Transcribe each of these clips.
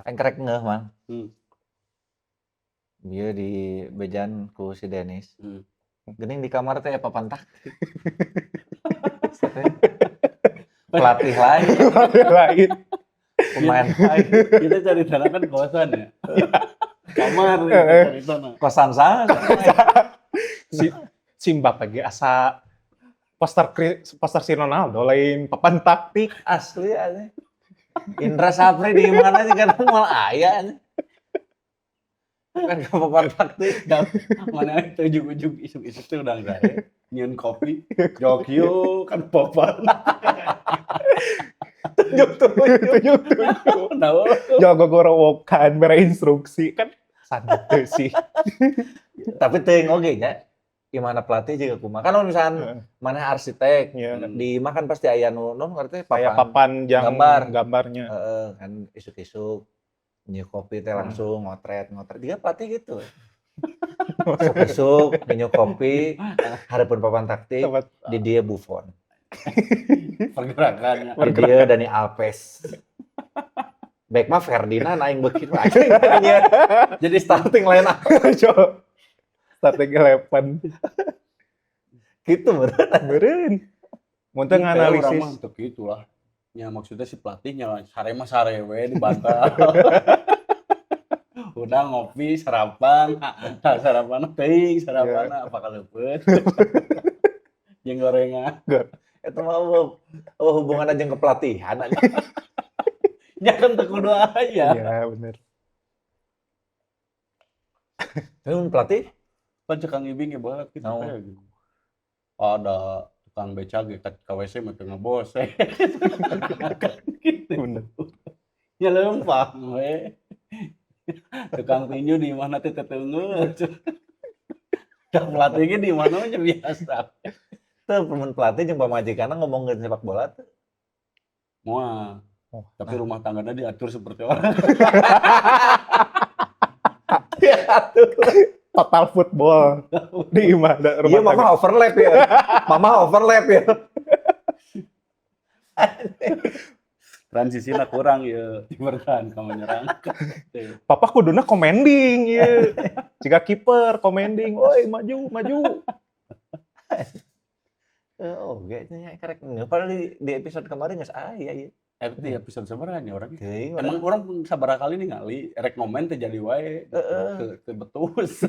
Aing kerek ngeuh, Mang. Bieu di bejan ku si Denis. Geuning di kamar teh papan taktik. Pelatih lain, Lain. Pemain lain. Kita cari tanah kan kosan ya. Kamar ya, cari tanah. Kosan saha? Si si Mbappe ge asa poster poster si Ronaldo, lain papan taktik. Asli aja. Indra Sjafri di mana sih, kan moal aya nya. Kan ke papan taktik. Dan mana itu ujug-ujug isuk-isuk tuh udah sare nyieun kopi, jokyo kan papan. Tunjuk tunjuk. Tunjuk tunjuk. Nah, Jago gorowokan bere instruksi kan santai sih. Tapi teuing oge nya. Gimana pelatih juga kumaha. Kan lamun misalkan mana arsitek di imah kan pasti aya nu non ngerti Kayak papan papan yang gambar. Gambarnya. Heeh, kan isuk-isuk nyieu kopi teh langsung ngotret ngotret. Dia pelatih gitu. Isuk-isuk nyieu kopi, hareupeun papan taktik, di dia Buffon. Pergerakannya. Di dia Dani Alves. Back mah Ferdinand aing beuki mah aing nya. Jadi Starting line up Coba. Starting eleven. Gitu meureun. Meureun. Mun teu Orang nganalisis. mah teu kitu lah. Ya maksudnya si pelatihnya sare mah sare we di bantal. Udah ngopi, sarapan, nah, sarapan teuing, sarapan apa kaleupeut. Jeung gorengan. Eta mah eueuh eueuh hubunganna jeung kepelatihan aja. Ya kan teu kudu aya. Iya, bener. Tapi mun pelatih Pan cek Kang Ibing ge baheula kitu Naon? Teh gitu. Ada tukang beca ge ka WC mah teu ngebos. Gitu. Bener. Ya leumpang we. Tukang tinju di mana teh teteunggeul. Da pelatih ge di mana mah biasa. Teu, mun pelatih jeung pamajikanna ngomongkeun sepak bola teu? Moal. Oh, Tapi rumah tangganya diatur seperti orang. Diatur. Total football di imah da rumah Iya, mama tangga. Overlap ya. Mama overlap ya. Transisinya kurang ya, di bertahan ka menyerang. Papa kuduna commanding ya. Jika kiper commanding, "Oi, maju, maju." Oh, kayaknya karek nggak, padahal di episode kemarin geus aya ieu. Eh, di episode sabaraha nya urang? Teuing Emang urang. urang sabaraha kali ningali rek ngomen teh jadi wae ke betus.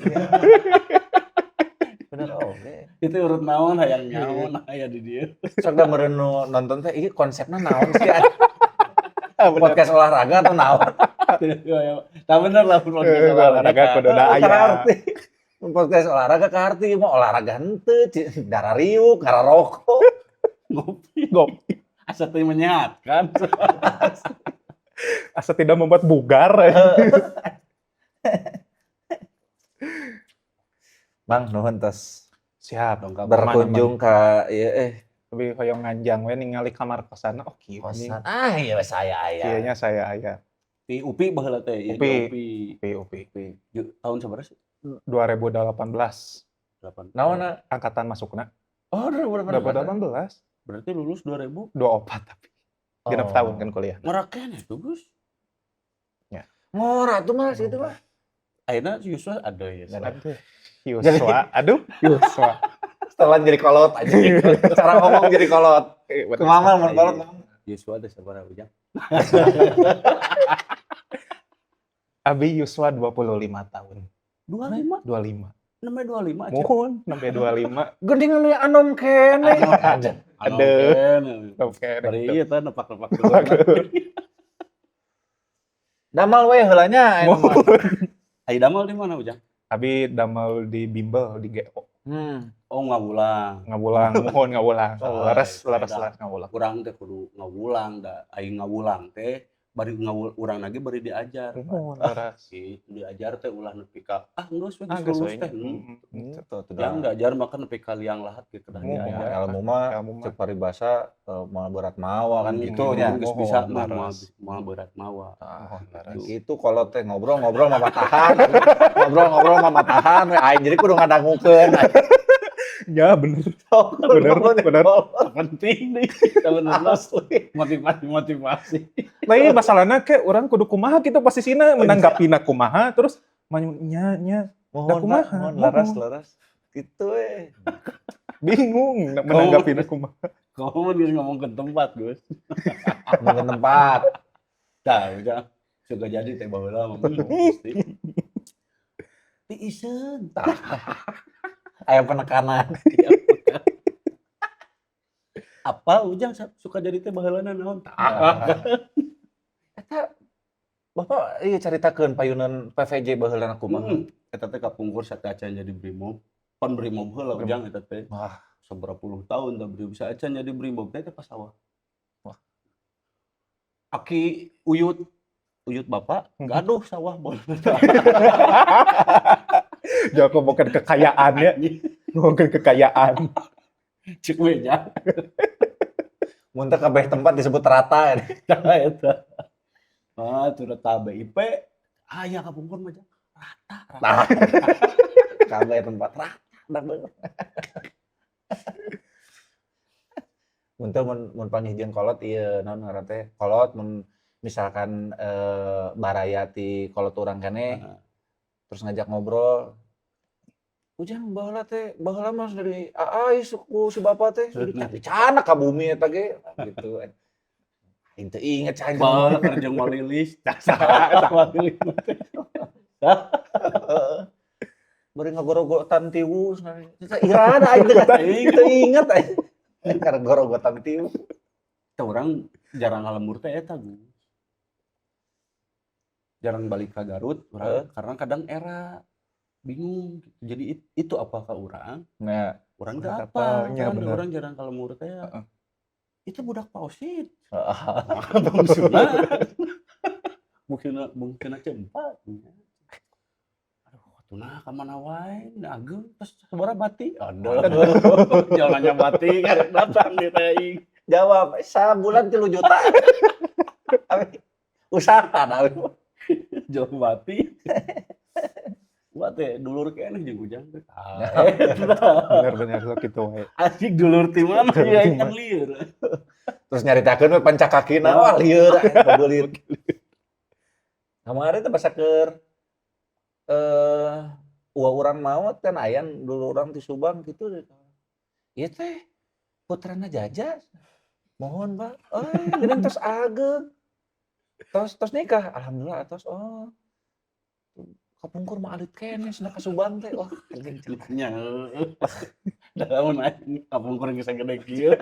Bener oge. Itu urut naon, hayang nyaon aya di dieu. Sok da meureun nu nonton teh ieu konsepna naon sih? Podcast olahraga atau naon? Tah, bener lah podcast Olahraga olahraga. kudu da aya. Kaharti. Mun podcast olahraga kaharti mah olahraga henteu, darah riuk, ngararokok. Ngopi. Ngopi. Asa teu menyehatkan. Asa tidak membuat bugar. Bang, nuhun tos Siap. Dongkap. berkunjung ka ieu eh. Lebih hoyong nganjang we ningali kamar kosanna, oh kieu nih. Kosan. Ah, iya saya aya. Kieu nya saya aya. Di UPI baheula teh, ieu di UPI. UPI. UPI, UPI. UPI. Tahun sabaraha sih? 2018. 8. Naonna? Angkatan masukna. Oh, 2018. 2018. Berarti lulus 2000? 24 tapi. 6 Oh. tahun kan kuliah. Ngora keneh tuh, Gus. Ya. Ngora tuh mah situ mah. Ayeuna Yuswa ada ya. Aduh, Yuswa, aduh, Yuswa. Setelah jadi kolot aja. Cara ngomong jadi kolot. Kumaha mun kolot ngomong? Yuswa ada sabaraha, Ujang? Abi Yuswa 25 tahun. 25? 25. Namanya 25 aja. Mohon, sampai 25. Geuning anu anom keneh. Ada. Oke. Bari ieu teh nepak-nepak. Damal we heula nya aya mah. Ai damal di mana, Ujang? Abi damel di bimbel di GO. Oh, ngawulang. Ngawulang, mohon ngawulang. Oh, Leres, iya, leres, iya. Leres ngawulang. Urang teh kudu ngawulang da. Ai ngawulang teh bari ngawul urang lagi bari diajar. Mohon leres. Gitu diajar teh ulah nepi ka ah geus we Ah, geus geus lulus we teh. nya. Gitu, tuh, Yang dah. diajar mah nepi ka liang lahat gitu dah Mohon. diajar. Ya, ilmu mah Ilmu mah. cek paribasa moal berat mawa kan gitu nya. Geus Mohon, bisa mah moal leres. moal berat mawa. Ah, Mohon leres. gitu kalau teh ngobrol-ngobrol mah patahan. Ngobrol-ngobrol mah patahan we aing jadi kudu ngadangukeun. Ya bener. Bener, bener. Penting nih sebenarnya Asli. motivasi motivasi. Lain masalahna ke urang kudu kumaha gitu posisina menanggapina kumaha terus nya nya. Mohon, Da Pak, kumaha? mohon laras Mohon. laras. Gitu eh. Bingung menanggapina kumaha. Kamu geus ngomong ke tempat, Gus. Ngomongin tempat. Tah, udah. Suka jadi teh baheula mah pasti. Tiiseun tah. Aya penekanan. Apa Ujang suka jadi teh baheulana naon? Tah. Eta Bapak iya caritakeun payunan PVJ baheulana kumaha? Eta teh kapungkur sateuacan jadi Brimob. Pan Brimob heula Ujang eta teh. Wah. Seberapa puluh tahun tah Brimob saacan jadi Brimob teh pas sawah. Wah. Aki uyut uyut bapak gaduh sawah bon. Jangan ngomongin kekayaan ya, ngomongin kekayaan. Cek we nya. Mun teu kabeh tempat disebut rata. Tah eta. Ah, tureta BIP. Aya kapungkur mah Jang. Rata, rata. Nah. Kabeh tempat rata dah bener. Mun teu mun mun panggih jeung kolot ieu naon ngaran teh? Kolot mun misalkan baraya ti kolot urang keneh terus ngajak ngobrol. Ujang baheula teh, baheula mah dari aais ku si bapak teh, dicanak ka bumi eta ge gitu. Aing teu inget cai. Baheula keur jeung Malilis. Tah saha Malilis teh. Heeh. Bari ngagorogotan tiwu cenah. Irana aing teu inget aing. Ngagorogotan tiwu. Tah urang jarang ngalembur teh eta Gus. Jarang balik ke Garut urang karena kadang era bingung gitu. Jadi itu apa ka urang? Nah, Urang teh Urang apa? apa? Nya, Kan bener. urang jarang ka lembur teh. Heeh. Itu budak Pak Osid. Heeh. Maksudna maksudna maksudna cempa. Aduh, atuh nah ka mana wae, da ageung terus sabaraha bati? Aduh. Jangan nanya bati kan datang di teh aing. Jawab, sabulan 3 juta. Abi usaha da. Jawab bati. Wah teh dulur keneh jeung Ujang teh. Bener-bener sok kitu wae. Asik dulur ti mana Dulur ya ti kan mana. lieur. Terus nyaritakeun we pancak kakina wah lieur aing kabeulit. Kamari teh basa keur uwa urang maot kan aya dulur urang ti Subang kitu. Ieu teh putrana Jaja. Mohon, Pak. Eh, geuning tos ageung. Tos tos nikah. Alhamdulillah tos oh. Kapungkur mah alit keneh cenah ka Subang teh. Wah, anjing cenah. Nya heueuh. Da lamun aing kapungkur geus sagede kieu.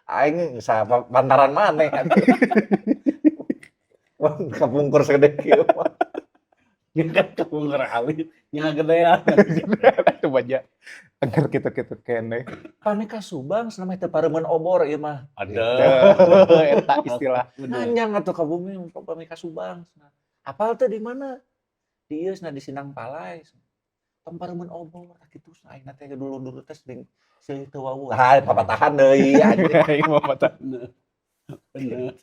Aing pantaran maneh atuh. Wah, kapungkur sagede kieu mah. Nya kan kapungkur alit nya ngagedean. Coba aja agar kitu-kitu keneh. Pami ka Subang cenah mah teu pareumeun obor ieu mah. Ada. Eta istilah. Nanyang atuh ka bumi pami ka Subang cenah. Apal teu di mana? Di ieu cenah di Sindang Palai. Tong pareumeun obor tah kitu cenah ayeuna teh dulur-dulur teh sering silih teu wawuh. Ha, papatahan deui anjing. Aing mah patah. Bener. Bener.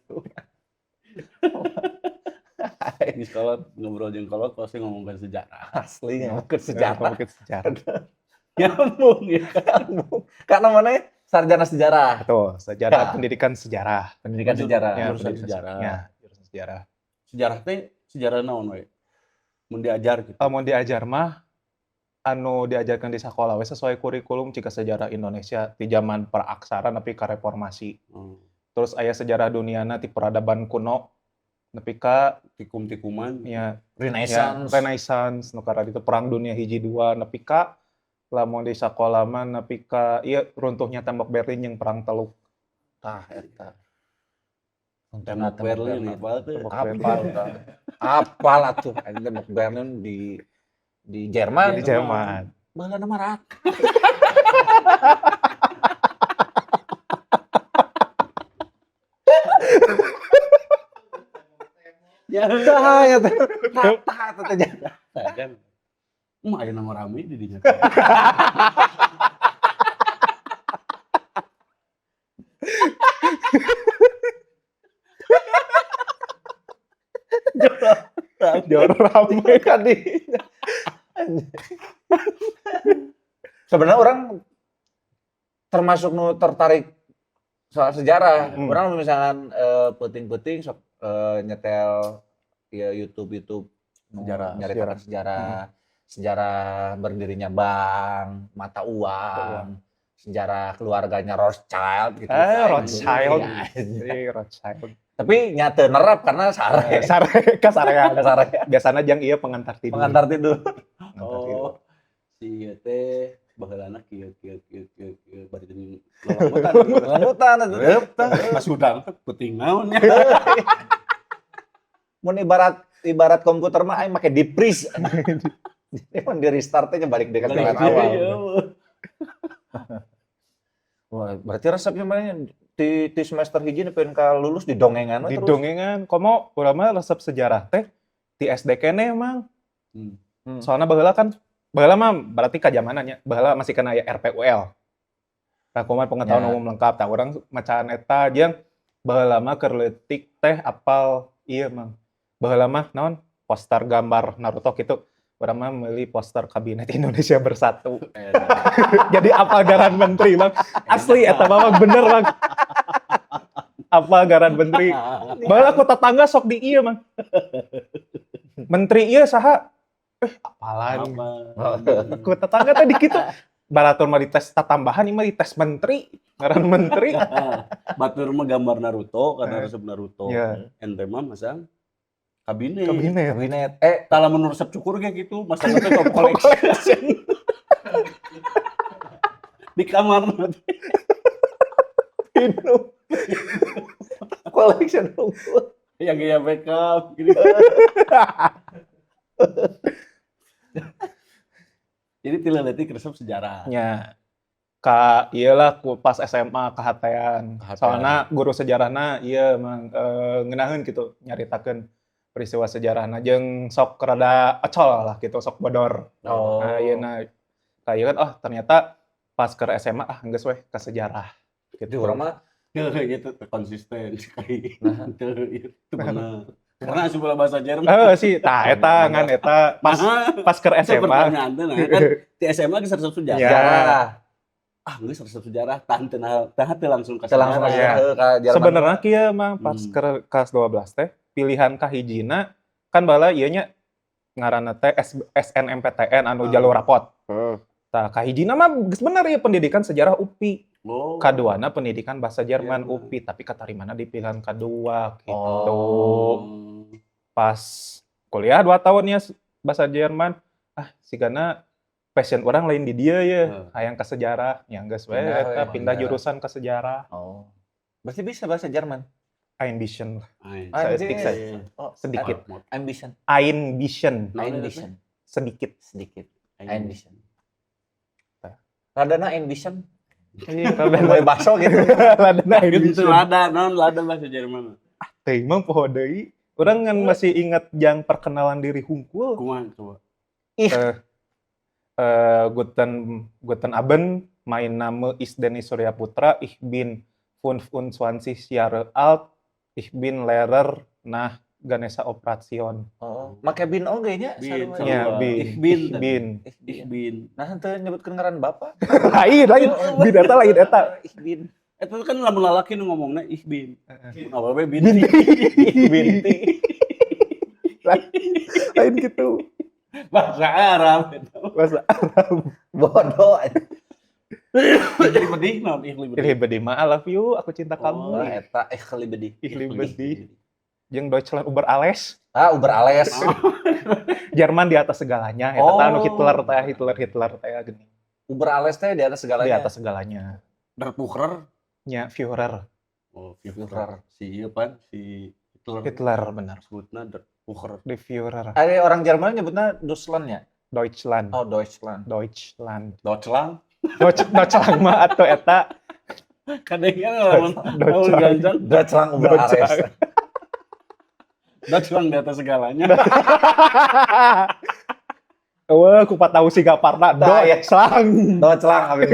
Geus kolot ngobrol jeung kolot pasti ngomongkeun sejarah. Asli ngomongkeun sejarah. Ngomongkeun sejarah. Nyambung ya. Karena mana sarjana sejarah. Betul, sejarah Ya. pendidikan sejarah. Pendidikan sejarah. Ya, Jurusan pendidikan sejarah. Ya, jurusan sejarah. Sejarah teh sejarah naon we? Mun diajar gitu. Mun diajar mah anu diajarkan di sekolah we sesuai kurikulum jika sejarah Indonesia di zaman praaksara nepi ka reformasi. Terus aya sejarah duniana ti peradaban kuno nepi ka Tikum-tikuman. Ya, Renaissance. ya, Renaissance nu itu perang dunia hiji dua nepi ka lamun di sakola mah nepi ka ieu runtuhnya tembok Berlin jeung perang Teluk. Tah eta. Tembok Berlin apa teh? Tembok Apal tah. Apal atuh anjing tembok Berlin di Jerman. Di Jerman. Baheula mah rata. Ya, Tah ya teh. Rata eta teh. tah kan. Mah aya nama rame di dinya. Jor rame. Kan di. Sebenarnya orang termasuk nu tertarik Soal sejarah, urang misalkan peuting-peuting sok nyetel ya YouTube YouTube nu Sejarah. nyaritakan sejarah, sejarah berdirinya bank, mata uang, sejarah keluarganya Rothschild gitu. Eh, Rothschild. Iya. Iya, Rothschild. Tapi nyata nerap karena sare. Sare kasarean. Sare. Biasana jang ieu pengantar tidur. Pengantar tidur. Pengantar tidur. Oh, si ieu teh baheulana kieu kieu kieu kieu kieu bari teh lolongotan. Lanjutan atuh. Reup tah, pas hudang teh peuting naon nya. Mun ibarat ibarat komputer mah aing make deep freeze. Jadi mun di restart nya balik deui ka Balik jalan deui, awal. iya. Wah, berarti resepnya mana di semester hiji nepi ka lulus di dongengan we Di terus. dongengan, komo urang mah resep sejarah teh di SD keneh emang. Soalnya baheula kan, baheula mah berarti kajamanan nya, baheula masih kena aya RPUL. Rangkuman pengetahuan umum lengkap, tah urang macaan eta jeung baheula mah keur leutik teh apal ieu, Mang. Baheula mah naon? Poster gambar Naruto kitu. Urang mah meuli poster Kabinet Indonesia Bersatu. Jadi apal garan menteri, Bang. Asli eta mah bener, Bang. Apal garan menteri. Baheula ku tetangga sok di ieu, Mang. Menteri ieu saha? Eh, apalan. Apa? Ku tetangga teh di kitu. Baratur mah dites tatambahan, ieu mah dites menteri. Ngaran menteri. Batur mah gambar Naruto karena resep Naruto. Ente mah masang kabinet. Kabinet. Kabinet. Eh, Tah lamun resep cukur kayak gitu, masang teh top collection. Di kamar nanti. Minum. Collection unggul. Yang gaya backup gitu. Jadi ti leutik resep sejarah. Nya. Ka iyalah ku pas SMA kahatean. Kahatean. Soalna guru sejarahna ieu emang ngeunaheun gitu nyaritakeun peristiwa sejarahna jeung sok rada ocol lah gitu, sok bodor. Oh. Nah, ieu na ka ieu kan oh ternyata pas ke SMA ah geus weh ke sejarah Jadi gitu. urang mah Teu gitu teu konsisten sekali. Nah. Teu itu bener. Karena asup bahasa Jerman. Eh sih, tah eta ngan eta pas Nah, pas ke itu SMA. pertanyaan teh nah kan di SMA geus resep sejarah. Ya. Sejarah. Ah, geus resep sejarah tah teu tah teu langsung ka Teu langsung sejarah. Iya. ka Jerman. Sebenarnya kieu mah pas ke kelas 12 teh pilihan kahijina kan bala ieu nya ngaranna teh SNMPTN anu jalur rapot. Tah kahijina mah geus bener ya pendidikan sejarah UPI. Oh. Kaduana pendidikan bahasa Jerman Jerman. UPI, tapi katarimana di pilihan kadua gitu. Oh. Pas kuliah 2 tahun ya bahasa Jerman, ah sigana passion orang lain di dia ya, hayang ke sejarah, ya geus we Pindah eta we, pindah pindah. jurusan ke sejarah. Oh. Berarti bisa bahasa Jerman. Ambition lah. Anjir. Sedikit saja. Oh, Sedikit. Ambition. Ambition. Ambition. Sedikit. Sedikit. Ambition. Radana ambition. Iya, Mulai bakso gitu. Radana Itu ambition. lada, non lada bahasa Jerman. Teh mah poho deui. Urang ngan masih ingat jang perkenalan diri hungkul. Kumaha coba? Ih. Guten Abend, mein Name ist Denny Surya Putra, ich bin 25 Jahre alt, ich bin Lehrer nah Ganesha Operation. Oh, make bin oge nya Bin, sarua. sarua. Ya, bin. Ich bin. Ich bin. Ich Ich bin. bin. Nah, henteu nyebutkeun ngaran bapak. Lain, lain. Bin eta lain eta. Ich bin. Eta kan lamun lalaki nu ngomongna ich bin. Mun awewe bin. Binti. Lain, lain gitu. Bahasa Arab eta. Bahasa Arab. Bodoh. Ich liebe dich naon ich liebe dich. Ich liebe dich mah, I love you, aku cinta kamu. Oh, eta ich liebe dich. Ich liebe dich. Jeung Deutschland über alles. Ah, über alles. Jerman di atas segalanya. Eta teh anu Oh. Hitler teh, Hitler Hitler teh geuning. Über alles teh di atas segalanya. Di atas segalanya. Der Führer. Nya Führer. Oh, Führer. Si ieu pan si Hitler. Hitler benar. Sebutna Der Führer. The Führer. Ada orang Jerman nyebutnya Deutschland ya? Deutschland. Oh, Deutschland. Deutschland. Deutschland. Deutschland mah atuh eta. Kadangnya lamun lamun Deutschland. gancang Deutschland über alles. Deutschland. Deutschland di atas segalanya. Wah, kupat tahu sih gak parna. Nah, iya. Deutschland. Deutschland abis.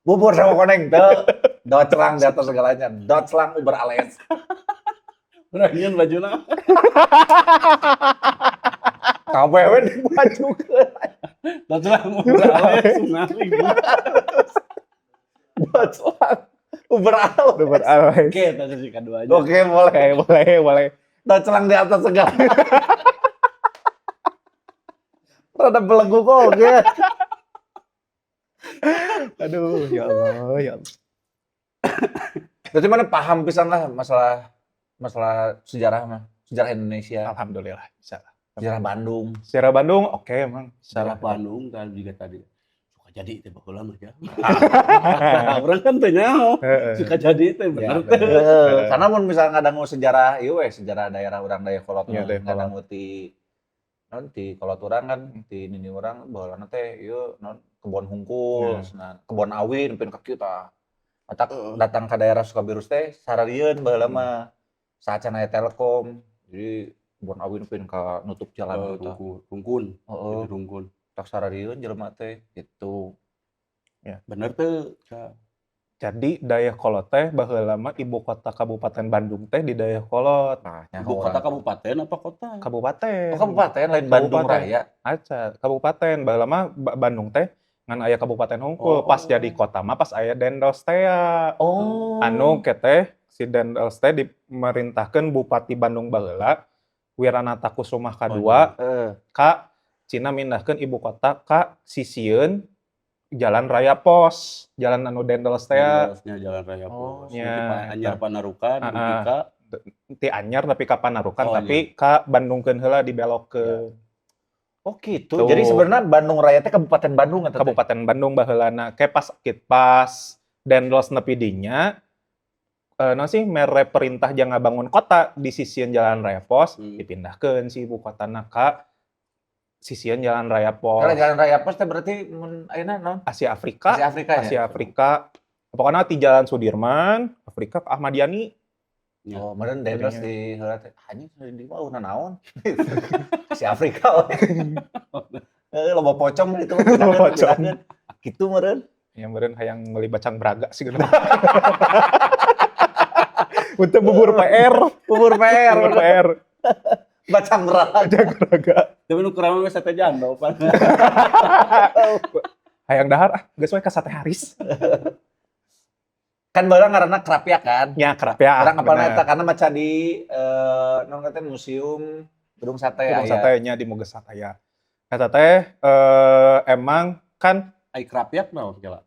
Bubur sama koneng tuh. Deutschland di atas segalanya. Deutschland über alles. Beranian bajuna. Kabeh we dibajukeun. Deutschland über alles menarik. Bacelang. Uber always. Uber always. Oke, eta sesi kedua aja. Oke, boleh. Oke, boleh, boleh. Bacelang di atas segala. Rada belegu kok, oke. Aduh, ya Allah, ya Allah. Berarti maneh paham pisan lah masalah masalah sejarah mah, sejarah Indonesia, Alhamdulillah bisa lah. Sejarah Bandung. Sejarah Bandung oke emang. Sejarah Sejarah Bandung kan juga tadi suka jadi teh baheula mah ya. Urang kan teu nyaho. Suka jadi teh bener Ya, teh. bener. Heeh, karena mun misalnya ngadangu sejarah ieu we, sejarah daerah urang Dayeuhkolot Iya, mah Dayeuhkolot. ngadangu ti naon, ti kolot urang kan, ti nini urang baheulana teh ieu naon, kebon hungkul, cenah, kebon awi nepi ka kieu tah. Matak datang ka daerah Sukabirus teh sararieun baheula mah. Saacan aya Telkom. Jadi kebon awi nepi ka nutup jalan Oh, tah. rungkun, Heeh. jadi rungkun. Tak sararieun jelema teh gitu. Bener teu? Ca. Jadi Dayeuhkolot teh baheula mah ibu kota Kabupaten Bandung teh di Dayeuhkolot. Nah, nyaho Ibu kota urang. kabupaten apa kota? Kabupaten. Oh, kabupaten lain Bandung Kabupaten. Raya. Aca, kabupaten. Baheula mah Bandung teh ngan aya kabupaten hungkul. Oh. Pas jadi kota mah pas aya Daendels tea. Oh. Anu keteh si Daendels teh dimerintahkeun Bupati Bandung baheula Wiranata Kusumah kadua ka Cina mindahkeun ibu kota ka sisieun Jalan Raya Pos, jalan anu Daendels tea. Daendelsnya Jalan Raya Oh, Pos. nya, Berarti Pak Anyar eta. Panarukan, Heeh. dugi ka Ti Anyar tapi ka Panarukan Oh, tapi ka Bandungkeun heula dibelokkeun. Oh gitu. Tuh. Jadi sebenarnya Bandung Raya teh Kabupaten Bandung eta teh. Kabupaten Bandung baheulana. Kayak pas pas Daendels nepi dinya naon sih mere perintah jangan bangun kota di sisieun Jalan Raya Pos, dipindahkeun si ibu kotana ka sisieun Jalan Raya Pos. Kalau Jalan Raya Pos teh berarti mun ayeuna naon? Asia Afrika, Asia Afrika ya? Asia Afrika. Pokoknya di Jalan Sudirman, Afrika ke Ahmad Yani. Ya. Oh, meureun Daendels Jadinya. di heula teh anjing di mah eueuh naon. Asia Afrika we. Heeh, loba pocong itu mah Loba pocong. Gitu meureun. Yang meureun hayang meuli bacang Braga sih gitu. Untuk bubur PR, Bubur PR, bubur PR, bacang Braga. bacang Braga. Tapi nu kurang mah sate jando pan. Hayang dahar ah, geus we ka Sate Haris. Kan baheula ngaranna Krapyak kan? Nya Krapyak. Urang apalna bener. eta karena maca di naon teh Museum Gedung Sate Gedung aya. Sate-nya di Mogesat aya. Eta teh emang kan Ai krapyak naon kela?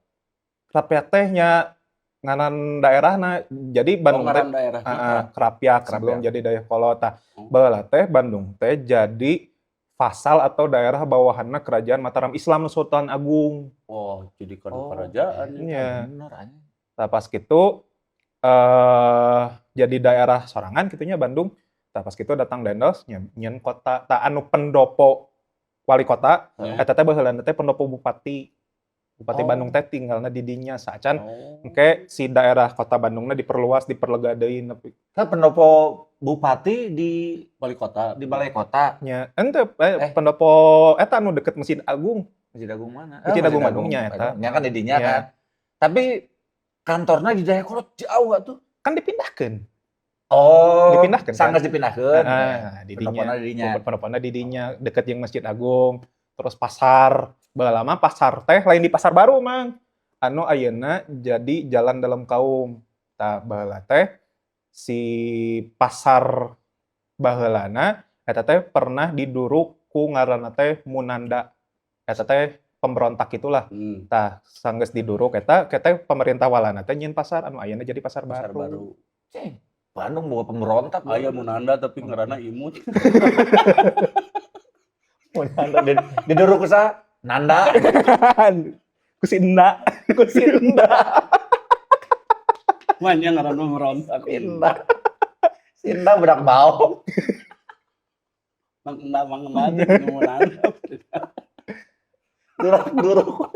Krapyak teh nya ngaran daerahna. Jadi Oh, Bandung teh ngaran daerah. heeh, Krapyak sebelum Krapyak. jadi Dayeuhkolot. Tah, Oh. baheula teh Bandung teh jadi vasal atau daerah bawahanna Kerajaan Mataram Islam Sultan Agung. Oh, jadi kan Oh, kerajaan. Iya. Bener anjing. Tah pas kitu jadi daerah sorangan kitunya Bandung. Tah pas kitu datang Daendels nyieun kota tah anu pendopo wali kota Ya. eta teh baheulana teh pendopo bupati. Bupati Oh. Bandung teh tinggalna di dinya saacan Oh. engke si daerah kota Bandungna diperluas, diperlega deui nepi Kan pendopo bupati di Wali kota. di balai kota. nya henteu pendopo eta anu deket Masjid Agung. Masjid Agung mana? Masjid Agung Bandungnya eta. Nya kan di dinya Iya. kan. Tapi kantornya di Dayeuhkolot jauh atuh. Kan dipindahkeun. Oh, Dipindahkeun kan? Sanggeus dipindahkeun. Heeh, di dinya. Pendopona di dinya. Pendopona di dinya deket jeung Masjid Agung. Terus pasar. Baheula mah pasar teh lain di Pasar Baru, Mang. Anu ayeuna jadi Jalan Dalam Kaum. Tah baheula teh si pasar baheulana eta teh pernah diduruk ku ngaranna teh Munanda. Eta teh pemberontak itulah. Tah sanggeus diduruk eta teh pemerintah Walanda teh nyieun pasar anu ayeuna jadi pasar, Pasar baru. baru. Ceng, Bandung boga pemberontak. Aya Munanda tapi ngaranna imut. Munanda diduruk ku saha? Nanda. Ku si Enda, Ku si Enda. Manya ngaranna pemberontak. Enda. Si Enda budak baong. Mang Enda mang Enda teh Munanda. Duruk-duruk.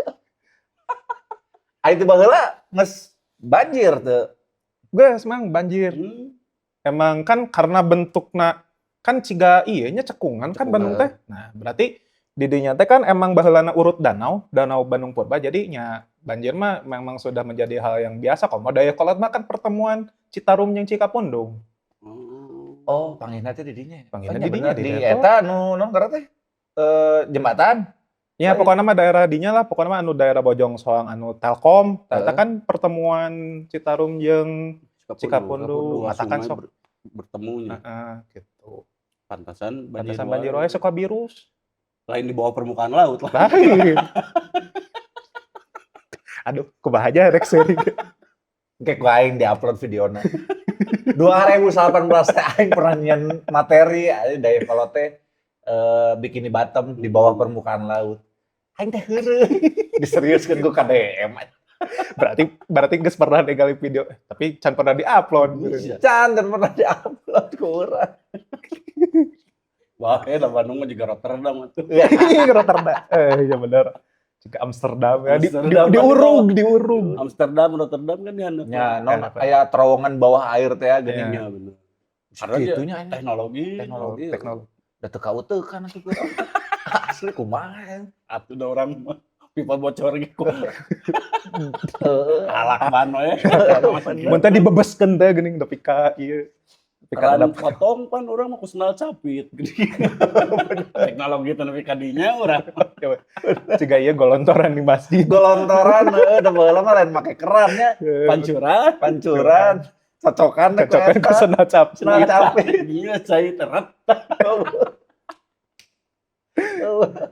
Ari teu baheula geus banjir teu. Geus Mang banjir. Emang kan karena bentukna kan ciga ieu nya cekungan kan Cekungan. Bandung teh. Nah, berarti di dinya teh kan emang baheulana urut danau, Danau Bandung Purba jadi nya banjir mah memang sudah menjadi hal yang biasa komo Dayeuhkolot mah kan pertemuan Citarum jeung Cikapundung. Oh, panggihna teh di dinya. Panggihna Oh, nya di dinya, bener, di di Dayeuhkolot. eta nu naon ngaranna teh? Jembatan. Ya pokoknya mah daerah dinya lah, pokoknya mah anu daerah Bojong Soang anu Telkom. Eta kan pertemuan Citarum jeung Cikapundung. Dua Matakan sungai sok. Bertemunya. Heeh, gitu. Pantasan banjir. Pantasan banjir wae. Wae suka virus. Lain di bawah permukaan laut lah. Lain. Aduh, kumaha aja rek seuring. Kayak ku aing di-upload videona. 2018 teh aing pernah nyian materi Dayeuhkolot teh Bikini Bottom di bawah permukaan laut. Aing teh heureuy. Diseriuskeun ku KDM. Berarti berarti geus pernah ningali video, tapi can pernah diupload. Iya. Can dan pernah di-upload ku urang. Wah, da Bandung mah juga Rotterdam atuh. Rotterdam. Eh, iya bener. Juga Amsterdam ya. Amsterdam. Diurug, diurug. Amsterdam, Rotterdam kan di handap. Ya, non Enak. Aya terowongan bawah air teh ya geuning. Iya, bener. Karena dia Segitunya aing. Teknologi. Teknologi. Teknologi. Da teu kautekan atuh ku urang. Asli kumaha ya? Atuh da urang mah pipa bocor gitu. Heeh. Alak ban we. Mun teh dibebeskeun teh geuning nepi ka ieu. Nepi ka Keran ada potong pan urang mah ku sendal capit. Teknologi teh nepi ka dinya urang. Ciga ieu golontoran di masjid. Golontoran heueuh, da baheula mah lain make keran nya. Pancuran. Pancuran. Cocokan teh ku Cocokan ku eta. sendal capit. Sendal capit. Iya, cai teret.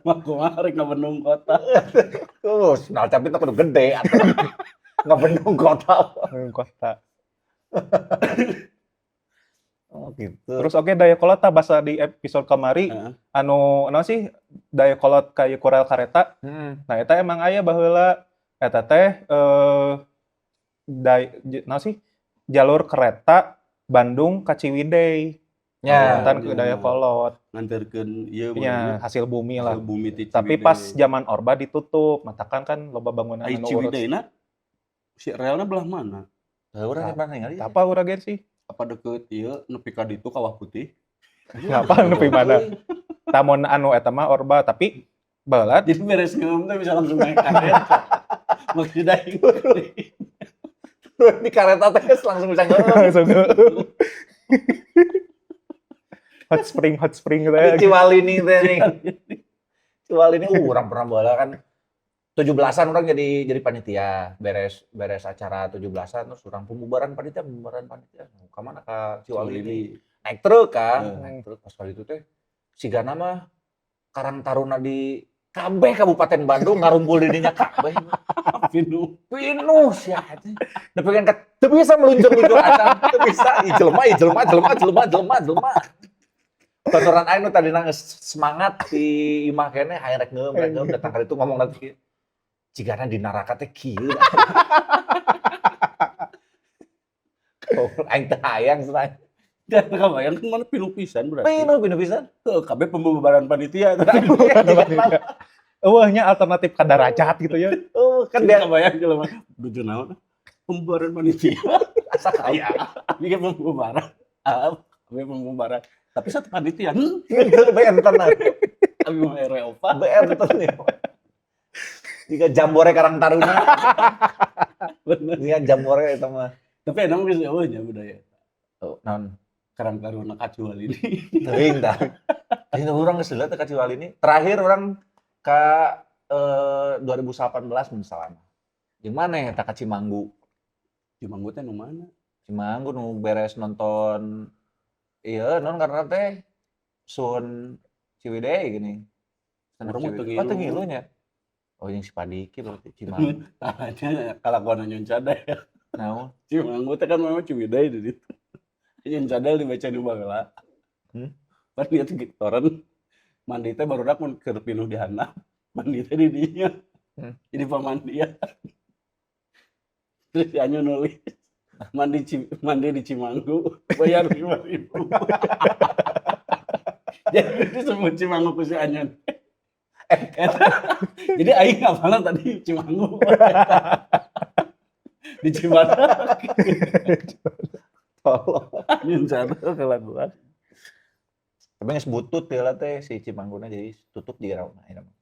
Mah kumaha rek ngabendung kota. Oh, sendal capit mah kudu gede atuh. Ngabendung kota. Kota. Oh gitu. Terus oke Dayeuhkolot tah basa di episode kamari anu naon sih Dayeuhkolot ka ieu rel kareta. Nah, eta emang aya baheula eta teh naon sih jalur kereta Bandung ka Ciwidey. Janten ke Dayeuhkolot. Nganterkeun ieu. Nya hasil bumi lah. Hasil bumi ti Tapi Ciwidey. pas zaman Orba ditutup, matakan kan loba bangunan Ai anu urus. Ciwidey na si relna belah mana? Heuh, urang pernah ningali. Apa urang ge sih? Apa deket ieu nepi ka ditu Kawah Putih? Apa nepi mana? Tamun anu eta mah Orba, tapi baheula Jadi beres ngeum teh bisa langsung naik kareta. Maksud aing. Di kareta teh langsung bisa ngeum. Langsung hot spring Di teh. Ciwalini teh nih. Ciwalini urang pernah baheula kan 17-an urang jadi panitia, beres beres acara 17-an terus urang pembubaran panitia, pembubaran panitia. Ka mana? Ka Ciwalini. Naik truk kan, naik truk pas kali itu teh sigana mah Karang Taruna di kabeh Kabupaten Bandung ngarumpul di dinya kabeh. Pinuh. Pinuh sia teh. Nepi ka teu bisa meluncur-luncur acan, teu bisa. Ih jelema, ih jelema, jelema, jelema, jelema, jelema. Baturan aing nu tadina geus semangat di imah keneh hayang rek ngeum datang ka ditu ngomong nanti cigana di neraka teh kieu. Oh, aing teu hayang cenah. Dan kabayang kan mana pinuh pisan berarti. Pinuh, pinuh pisan. Heuh, kabeh pembubaran panitia. Eueuh nya alternatif ka darajat gitu ya. Oh, kan Kan dia kabayang jelema nuju naon? Pembubaran panitia. Asa kaya. Abi ge pembubaran. Ah, abi pembubaran. Tapi satu panitia. Itu benten. Abi mah RW 4. Benten ya. Jika jambore Karang Taruna. Bener. Jika jambore eta mah. Tapi emang geus eueuh nya budaya. Oh, naon? Karang Taruna ka Ciwalini. Teuing tah. Teuing urang geus leulah teh ka Ciwalini. Terakhir urang ka 2018 misalnya. Jeung maneh eta ka Cimanggu? Cimanggu teh nu mana? Cimanggu nu beres nonton ieu naon karena teh Sun Ciwidey gini. Urang mah teu Oh, teu ngilu. ngilu nya. Oh, jeung si Padiki berarti Cimanggu. Tah kalakuan Nyun Cadel. Naon? Cimanggu teh kan memang Ciwidey di ditu. Nyun Cadel dibaca di baheula. Pan dia teh toren mandi teh barudak mun keur pinuh di handap, mandi teh di dinya. Jadi pamandian. Terus si Anyu nulis mandi di Cimanggu bayar 5.000. Jadi disebut Cimanggu ku si Anyun. Eta. Jadi aing ngapalna tadi Cimanggu. Di Cibadak. Tolong. Anyun cadel kelakuan. Tapi geus butut heula teh si Cimangguna jadi tutup di rauna ayeuna mah.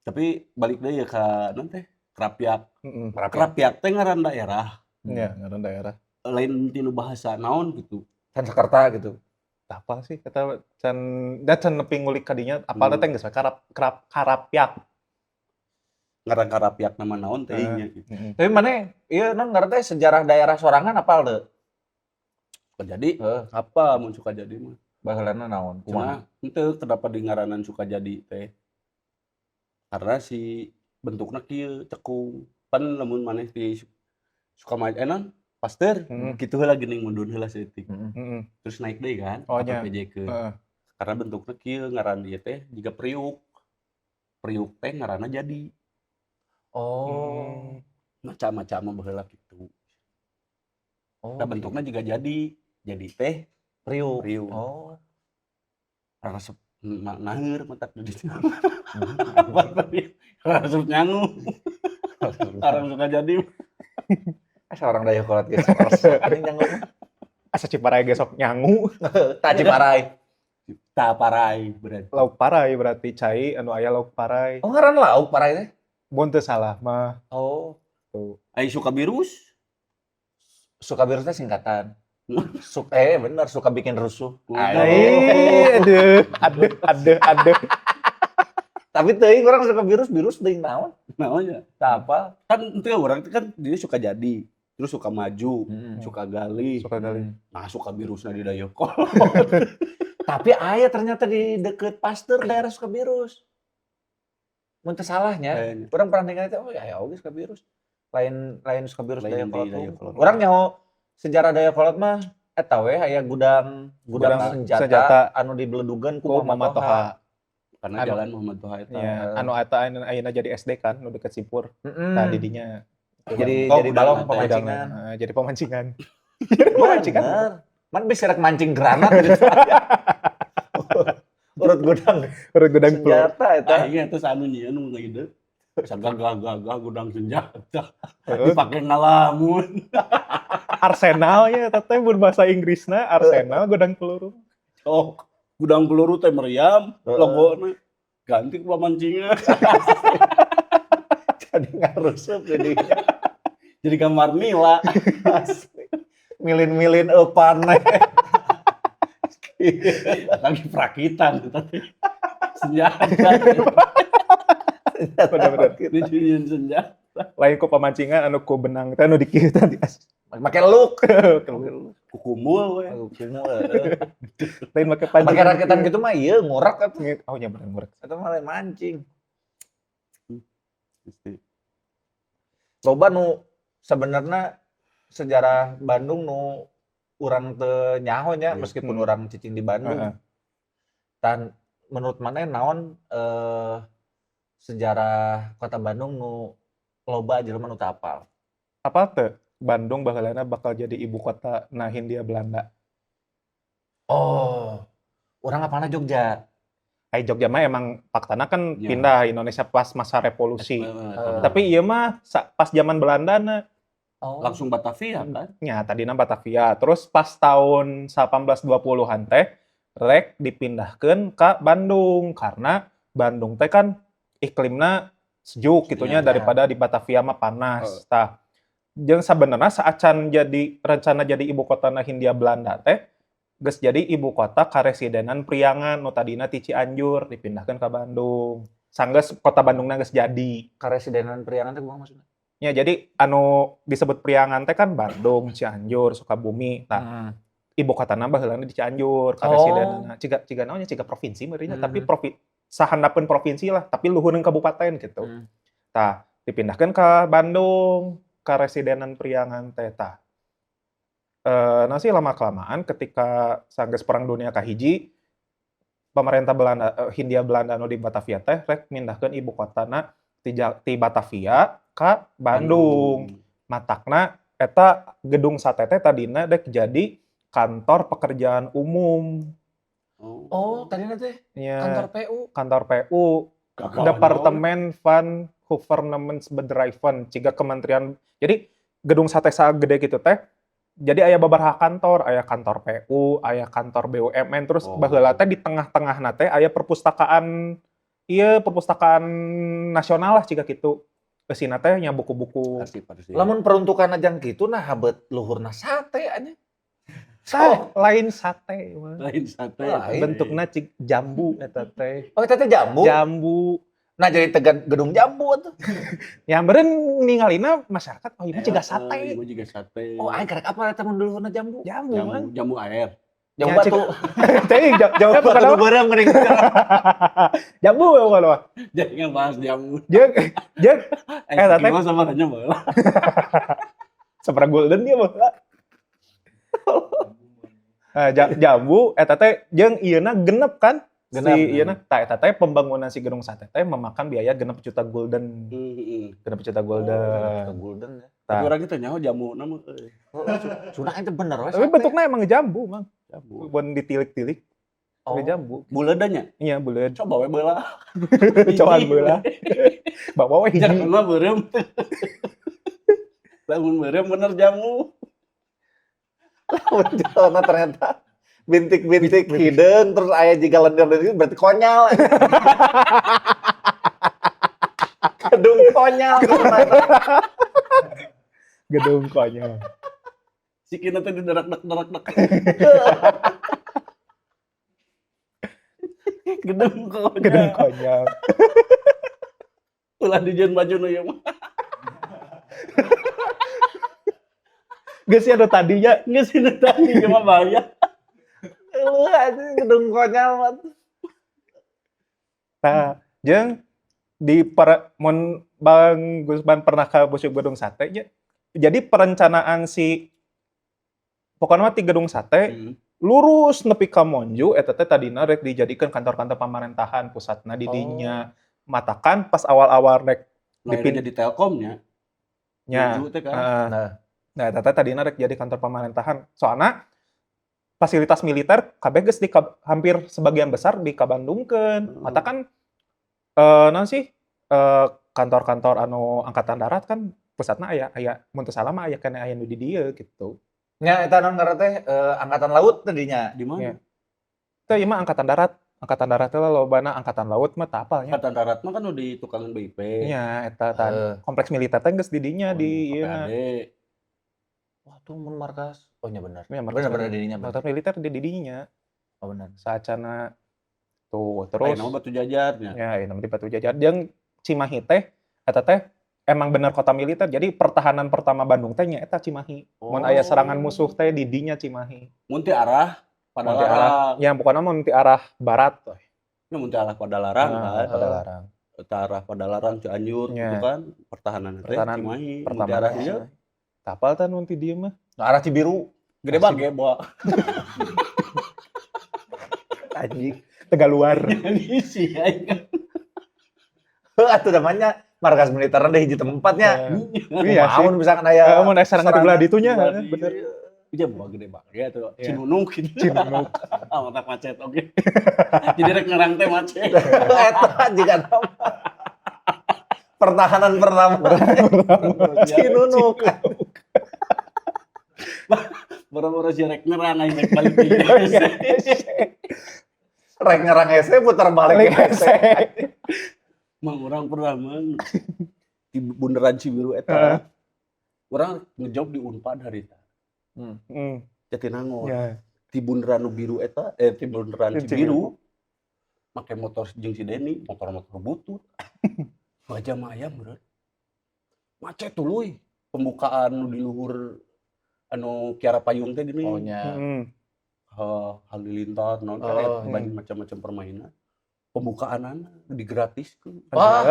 Tapi balik deui ya ka naon teh? Krapyak. Heeh. Krapyak. Krapyak teh ngaran daerah. Iya, ngaran daerah. Lain tinu bahasa naon gitu. Sanskerta gitu. Apa sih eta can da can nepi ngulik ka dinya, apalna teh geus we karap kerap karapyak. Ngaran karapyak nama naon teh nya. Tapi maneh ieu naon ngaran teh, sejarah daerah sorangan apal teu? Sukajadi? Heeh. Apa mun Sukajadi mah? Baheulana naon? Kumaha? Cenah henteu, kenapa di ngaranan Sukajadi teh? Karena si bentukna kieu, cekung. Pan lamun maneh di Sukama eh naon? Pasteur, kitu heula geuning, mundun heula saeutik. Terus naik deui kan Oh, ka nya. PPJ-keun. Karena bentukna kieu, ngaran ieu teh jiga periuk. Periuk teh ngaranna jadi. Oh. Maca-maca mah baheula kitu. Oh, Nah, bentuknya juga jadi. Jadi teh priuk. Priuk. Oh. Resep naheur matak di ditu. Apa tadi? Resep nyangu. Orang Sukajadi. Asa orang Dayeuhkolot geus resep anjing nyangu mah. Asa Ciparai ge sok nyangu. Tah, Ciparai. Tah, parai berarti. Lauk parai berarti, cai anu aya lauk parai. Oh, ngaran lauk parai teh? Mun teu salah mah. Oh. Tuh. Ai Sukabirus. Sukabirus teh singkatan. Eh bener, suka bikin rusuh. Aduh. Ai, aduh, aduh, aduh, aduh. Tapi teuing urang Sukabirus, birus teuing naon? Naon ya? Tah, apa? Kan itu orang itu kan dia Sukajadi, terus Sukamaju, Sukagalih. Sukagalih. Nah, Sukabirusna di Dayeuhkolot. Tapi aya ternyata di deket Pasteur daerah Sukabirus. Mun teu salahnya, Kayaknya. urang pernah ningali teh, oh ya aya oge Sukabirus. Lain lain Sukabirus Lain di Dayeuhkolot. Dayeuhkolot. Urang nyaho sejarah Dayeuhkolot mah eta we aya gudang gudang, Gudang senjata, senjata anu dibeledugan ku Ku Muhammad Muhammad Toha. Toha. Karena Anu. jalan Muhammad Toha eta. Ya, anu eta ayeuna ayeuna jadi SD kan, nu deket Sipur. Tah, di dinya. Jadi Oh, jadi gudang balong teh. pemancingan. Heeh, jadi pemancingan. Jadi pemancingan. Bener. Man bisa rek mancing granat gitu. Urut gudang Urut gudang peluru. senjata eta. Akhirnya terus anu nyieun nu ngide. Sagagah-gagah gudang senjata. Heeh. Dipake ngalamun. Arsenal ya eta teh mun bahasa Inggrisna arsenal gudang peluru. Oh, gudang peluru teh meriam, logona ganti ku pamancingan. Jadi ngarusup jadi. Jadi kamar nila. Asli. Milin-milin eupan. Lagi perakitan eta teh. Senjata. Bener-bener. Ini nyieun senjata. Lain ku pamancingan, anu ku benang teh anu dikieu tadi. Make luk. Kukumul we. Lain make pancing. Make rakitan gitu mah ieu ngurak atuh. Oh nya, bener, ngurak. Eta mah lain mancing. Loba nu sebenarnya sejarah Bandung nu urang teu nyaho nya, meskipun urang cicing di Bandung. Dan menurut maneh naon sejarah kota Bandung nu loba jelema nu teu apal? Apa teu Bandung baheulana bakal jadi ibu kota na Hindia Belanda? Oh, urang apalna Jogja. Ai Jogja mah emang faktana kan pindah Indonesia pas masa revolusi. Tapi ieu mah pas zaman Belanda na. Oh. Langsung Batavia kan? Nya, tadina Batavia. Terus pas tahun 1820-an teh rek dipindahkeun ke Bandung karena Bandung teh kan iklimna sejuk gitunya daripada di Batavia mah panas. Tah, jeung sabenerna saacan jadi rencana jadi ibu kota na Hindia Belanda teh geus jadi ibu kota Karesidenan Priangan nu tadina ti Cianjur dipindahkeun ke Bandung. Sanggeus kota Bandungna geus jadi. Karesidenan Priangan teh kumaha maksudna? Ya, jadi anu disebut Priangan teh kan Bandung, Cianjur, Sukabumi. Nah, ibu kotana baheulana di Cianjur, karesidenanna. Ciga ciga naon nya, ciga provinsi meureun nya, tapi sahandapeun provinsi lah, tapi luhureun kabupaten gitu. Tah, dipindahkeun ke Bandung, Karesidenan Priangan teh tah. Nah sih lama kelamaan ketika sanggeus Perang Dunia kahiji, pemerintah Belanda, Hindia Belanda anu di Batavia teh rek mindahkeun ibu kotana ti Batavia ka Bandung. Matakna eta Gedung Sate teh tadina dek jadi kantor pekerjaan umum. Oh, tadina teh Nya, kantor PU. Kantor PU, Gagah. Departemen van Gouvernementsbedrijven, ciga kementerian. Jadi Gedung Sate sagede gitu teh jadi aya babaraha kantor, aya kantor PU, aya kantor BUMN, terus baheula teh di tengah-tengahna teh aya perpustakaan ieu, perpustakaan nasional lah ciga kitu. Eusina teh nya buku-buku. Arsip, arsip. Lamun peruntukan jang kitu nah bet luhurna sate anya. Tah, lain sate mah. Lain sate. Lain. Bentukna cik jambu eta teh. Oh, eta teh jambu. Jambu. Nah, jadi tegan gedung jambu atuh. Ya meureun ningalina masyarakat, oh ieu mah ciga sate. Ieu jiga sate. Oh, aing karek apa eta mun duluhurna jambu? Jambu, Jambu, man. jambu air. Jambu Ya, batu. Teuing Jambu ya, batu bukan nu apa. beureum geuning. Jambu ya bukan apa. Jadi ngebahas jambu. Jeung jeung Eh, Eh, tapi- mah sama tanya baheula. sabaraha gulden dia mah. Nah, jambu eta teh jeung ieuna genep kan? Genep. Si ieuna tah eta teh pembangunan si gedung sate teh memakan biaya 6 juta gulden. 6 juta gulden. Oh, gulden ya. Tapi Tah. orang itu nyaho jambu nama euy. Oh, Cuna itu bener we. Tapi sate. bentuknya emang jambu, Mang. Jambu. Mun ditilik-tilik Oh. jambu. Buleudanya. Iya, buleud. Coba we beula. Cobaan beula. Bawa we hiji. Jangan mah beureum. Lamun beureum bener jamu. Munculna ternyata bintik-bintik hideung terus aya jiga lendir-lendir berarti konyol. Gedung konyol. Gedung konyol. Sikina teh diderak-dek-derak-dek. Gedung konyol. Gedung konyol. Ulah dijieun baju nu ieu mah. Geus aya tadinya. Geus ini tadi ieu mah bahaya. Lu anjing gedung konyol mah. Nah, jeung di para mun Bang Gusman pernah ke Museum Gedung Sate nya. Jadi perencanaan si pokoknya mah ti Gedung Sate lurus nepi ka Monju eta teh tadina rek dijadikan kantor-kantor pemerintahan pusatna di dinya. Matakan pas awal-awal rek Nah, jadi Telkomnya. nya. Monju teh kan. Heeh. Nah. Nah, eta teh tadina rek jadi kantor pemerintahan. Soalna fasilitas militer kabeh geus di hampir sebagian besar di Kabandungkeun. Matakan naon sih kantor-kantor anu angkatan darat kan pusatna aya aya mun teu salah mah aya keneh aya nu di dieu gitu. Nya eta naon ngaran teh angkatan laut tadinya. Di mana? Iya. Teh ieu mah angkatan darat. Angkatan darat teh lobana angkatan laut mah teu apal nya. Angkatan darat mah kan udah di tukangan BIP. Nya eta tah kompleks militer teh geus di dinya di ieu na. PAD. Wah, tuh mun markas. Oh nya bener. Nya markas Bener bener di dinya. Kantor militer di dinya. Oh bener. Saacana tuh terus. Ayeuna mah Batu Jajarnya. Ya, ayeuna mah di Batu Jajar. Jeung Cimahi teh eta teh emang bener kota militer. Jadi pertahanan pertama Bandung teh nya eta Cimahi. Mun aya serangan musuh teh di dinya Cimahi. Mun ti arah Mun ti arah, Padalarang. ya pokoknya mun ti arah barat we. Ya mun ti arah Padalarang Nah, kan. Padalarang. Eta arah Padalarang Cianjur Nya. gitu kan pertahanan teh Pertahanan Cimahi. Mun pertama ti arah ieu Teu apal tah mun ti dieu mah. Nah, arah Cibiru. gede bage bawa. Anjing, Tegaluar. Jadi sih aing kan. Heuh atuh namanya markas militer di hiji tempatnya. Iya sih. Mun misalkan aya Mun aya serangan di belah ditunya, Belah dieu. bener. Iya bawa gede bage atuh Iya. Cinunuk gitu. Cinunuk. Ah mata macet oke. Jadi rek ngerang teh macet. Eta jiga nama. Pertahanan pertama. Cinunuk. Boro-boro si rek ngerang aing rek balik deui. Rek ngerang hese putar balik Balik hese. Mang urang pernah mang di bundaran Cibiru eta. Urang ngejob di Unpad harita. Jatinangor. Ya. Di bundaran nu biru eta, di bundaran Di Cibiru. Make motor jeung si Deni, motor-motor butut. Wajah mah aya meureun. Macet tuluy. Pembukaan nu di luhur anu Kiara Payung teh gini. Oh nya. Halilintar naon kan Oh, banyak macam-macam permainan. Pembukaanana digratiskeun. Wah,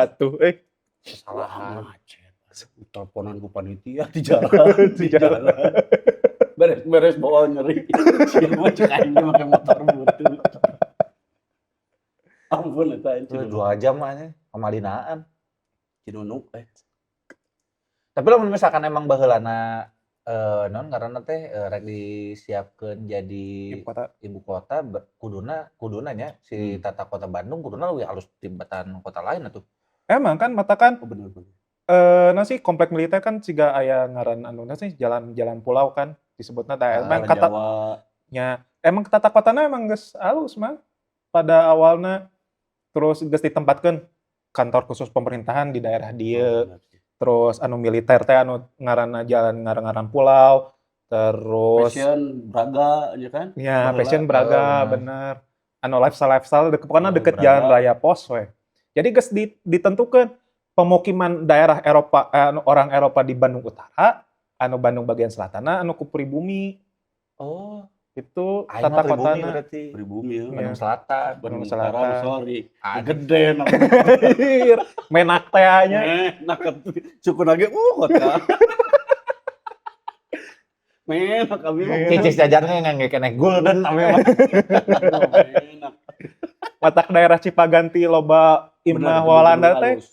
Atuh eh kesalahan. Wah, macet. Teleponan ku panitia di jalan, Di di jalan. Beres-beres bawa nyeri. Siapa cek aing ge make motor butut. Ampun eta aing Itu 2 jam mah nya kamalinaan. Cinunuk eh. Tapi lamun misalkan emang baheulana naon ngaranna teh rek disiapkeun jadi Ibu kota. ibu kota kuduna kuduna nya si tata kota Bandung kuduna leuwih halus tibatan kota lain atuh. Emang kan matakan Oh bener bener. Naon sih komplek militer kan siga aya ngaran anu sih jalan-jalan pulau kan disebutna teh. Emang Jalan kata Jawa. nya emang tata kotana emang geus halus mah pada awalna terus geus ditempatkeun kantor khusus pemerintahan di daerah dieu. Oh, bener sih. Terus anu militer teh anu ngaranna jalan ngaran-ngaran pulau. Terus Fashion Braga ya kan? Ya, Baheula. fashion Braga Oh, bener. Anu lifestyle lifestyle deket, pokoknya Oh, deket Braga. Jalan Raya Pos we. Jadi geus ditentukan pemukiman daerah Eropa, anu orang Eropa di Bandung Utara, anu Bandung bagian selatan, anu ku pribumi. Oh, Itu aing tata mah pribumi kotana. berarti. Pribumi ya. Iya. Bandung Selatan. Bandung Bandung Utara, Selatan. sorry. Anjing. Gede namanya. Menak teh nya. Nah, cukup lagi kota. Menak abi mah. Iya. Cicis jajannya ngangge keneh golden abi mah. Menak. Matak daerah Cipaganti loba imah Bener, Walanda bener, teh. halus.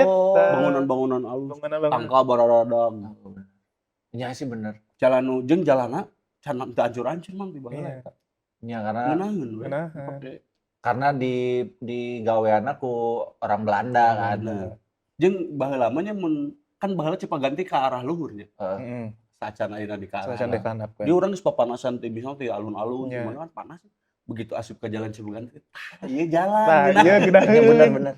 Oh. Bangunan-bangunan alus. Bangunan-bangunan. Tangka bararadang. Ya sih bener. Jalan nu jeung jalana can teu ancur-ancur mang di baheula. Iya. Ya karena Ngeunaheun we. Ngeunaheun. Pake. Karena di gaweanna ku orang Belanda kan. Bener. Jeung baheula mah nya mun kan baheula Cipaganti ka arah luhur nya. Heeh. Heeh. Sacan ayeuna di ka arah. Sacan di handap we. Di urang geus papanasan teh misalnya teh alun-alun Iya. cuman kan panas. Begitu asup ke jalan Cipaganti, tah ieu jalan. Nah, iya Ya geunaheun. bener-bener.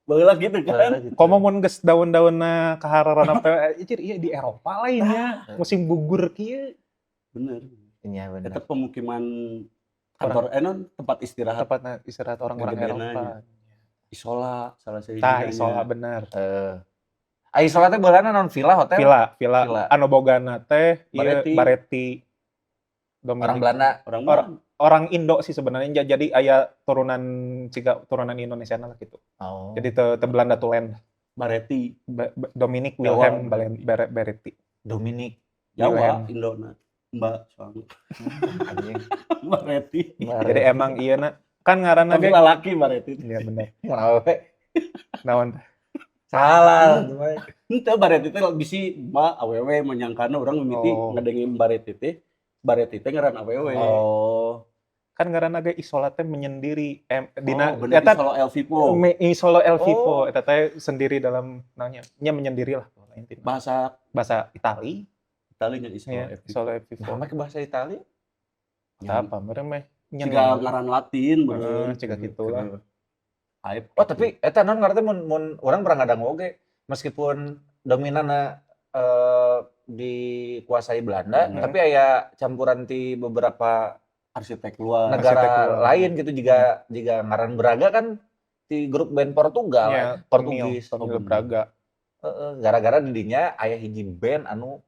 Baheula gitu kan. Komo mun geus daun-daunna kahararana teh, cir ieu di Eropa lainnya, musim gugur kieu. Bener. Iya bener. Eta pemukiman kantor non tempat istirahat Tempatna istirahat orang-orang Gegedena Eropa. nya. Isola salah sahiji. Tah Isola bener. Heeh. Ah, Isola teh baheulana naon, villa hotel? Villa, villa. Villa. Anu bogana teh ieu Baretti. Baretti. Orang Dominic. Belanda. Orang Orang- Orang Indo sih sebenarnya, jadi aya turunan ciga turunan Indonesia lah gitu. Oh. Jadi teu Belanda tulen. Baretti. Dominic Jawa, Wilhelm Baretti. Baretti. Dominic. Jawa Wilhelm. Indona. Mbak soalnya. Anjing. Baretti. Jadi emang iya na kan ngaranna Tapi ge. lalaki Baretti. Iya bener. Mun awewe Naon teh? salah. Henteu, Baretti teh bisi mbak awewe menyangkana urang mimiti ngedengin Baretti teh. Baretti teh ngaran awewe. Oh. Kan ngaranna ge Isola teh menyendiri. Dina Oh, bener eta Isolo El Vivo. Isolo El Vivo Oh. eta teh sendiri dalam naonnya nya menyendiri lah intinya. Bahasa Bahasa Itali Italinya Isolo ya, El Vivo. Isolo El Vivo. Nah, make bahasa Itali. Eta apa meureun meh Siga ngaran Latin Heeh, meureun. siga gitulah. Hype. Oh, tapi eta naon ngaran teh mun mun urang pernah ngadangu oge meskipun dominanna dikuasai Belanda, tapi aya campuran ti beberapa Arsitek luar. negara Arsitek luar. lain gitu, jiga jiga ngaran Braga kan ti grup band Portugal, Ya, Portugis. Tomil Braga. Heeh, gara-gara di dinya aya hiji band anu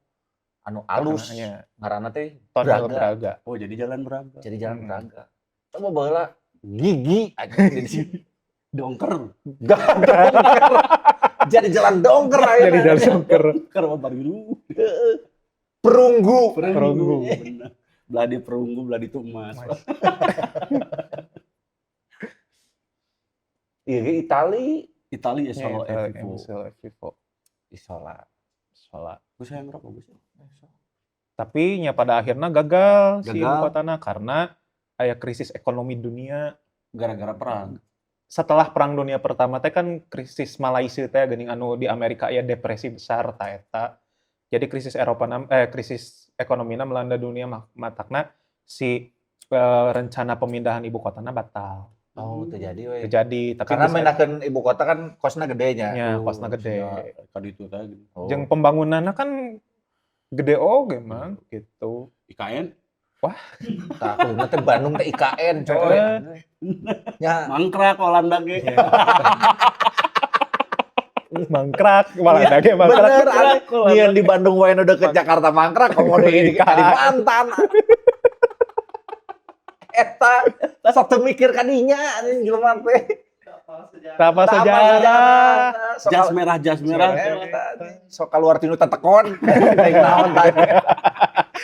anu alus Terkenalnya. ngaranna teh Tonil Braga. Braga. Oh, jadi jalan Braga. Jadi jalan Braga. Coba baheula gigi anjing jadi Dongker. dongker. Jadi jalan dongker ayeuna. Jadi jalan dongker. Dongker mah baru. Heeh. Perunggu. Perunggu. Bener. Belah di perunggu, belah di itu emas. Emas. Iya, Itali. Itali ya Solo Ya, El Vivo. Solo El Vivo. Isola. Isola. Gue sayang rokok gue sih. Tapi nya pada akhirnya gagal, si ibu Gagal. kotana karena aya krisis ekonomi dunia. Gara-gara perang. Setelah Perang Dunia Pertama teh kan krisis Malaysia teh geuning anu di Amerika aya depresi besar ta eta. Jadi krisis Eropa krisis ekonomina melanda dunia matakna si rencana pemindahan ibu kotana batal. Oh, terjadi we. Terjadi, tapi Karena bisa- mindahkeun ibu kota kan kosna gede nya. Nya, kosna gede. Kan itu tadi. Oh. Jeung pembangunanna kan gede oge mang gitu. IKN Wah, Tah kuduna teh Bandung teh IKN coy. Heeh. Nya. Mangkrak Walanda ge. Iya. Mangkrak, Walanda ge mangkrak. Bener, aneh. Nyian di Bandung wae nu deket Jakarta mangkrak, komo deui di Kalimantan. Eta satu mikir kadinya anjing jelema teh. Tapa Tapa sejarah. Sok Jas merah, jas merah. Eta, sok keluar tinu tetekon. Teuing naon tah.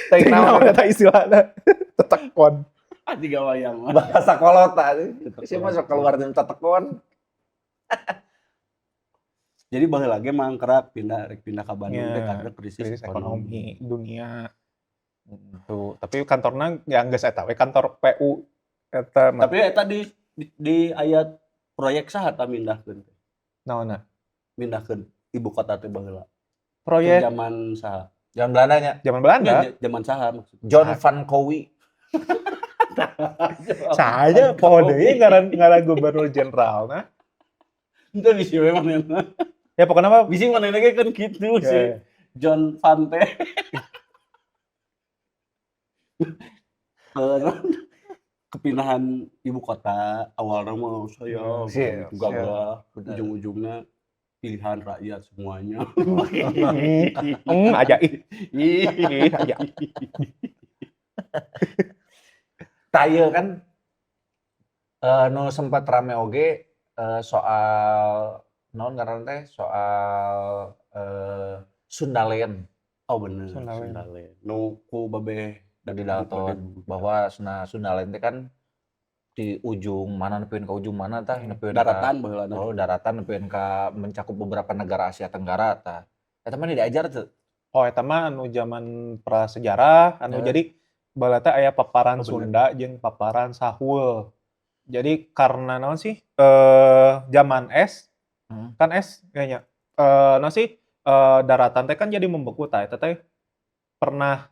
Teuing naon Naon eta istilahna? Tetekon. Ah, tiga wayang. Bahasa kolot tah. Sih mah sok keluar tinu tetekon. Jadi baheula ge mangkrak pindah rek pindah ka Bandung Ya, teh karena krisis, krisis ekonomi. ekonomi dunia. Tuh, tapi kantorna ya geus eta we kantor PU eta mah. Tapi eta di ayat proyek saha ta mindahkeun teh? Naonna? Mindahkeun ibu kota teh baheula. Proyek Zaman saha? Zaman Belanda nya. Zaman Belanda. Ya, zaman saha maksudnya? John Van Cowie. Saya poho deui ngaran ngaran gubernur jenderal nah. Itu bisi we manehna. Ya pokoknya mah Bisi manehna ge kan kitu Ya, sih. ya. John Van teh. Kepindahan ibu kota awalnya mah saya Siap, gitu gagah, Benar. Ujung-ujungnya pilihan rakyat semuanya. Aja ih. Ih. Ih, aja. Tah ieu kan nu sempat rame oge soal naon ngaranna teh, soal Sundaland. Oh bener, Sundaland. Sundaland. Nu ku babeh Bobby Dalton bahwa Sundaland teh kan di ujung mana nepikeun ka ujung mana tah, nepikeun ka Daratan baheulana. Oh, daratan nepikeun ka mencakup beberapa negara Asia Tenggara tah. Eta mah diajar teu? Oh, eta mah anu zaman prasejarah, anu jadi baheula teh aya paparan Oh, bener. Sunda jeung paparan Sahul. Jadi karena naon sih, zaman es, kan es kayaknya, naon sih, daratan teh kan jadi membeku tah, eta teh pernah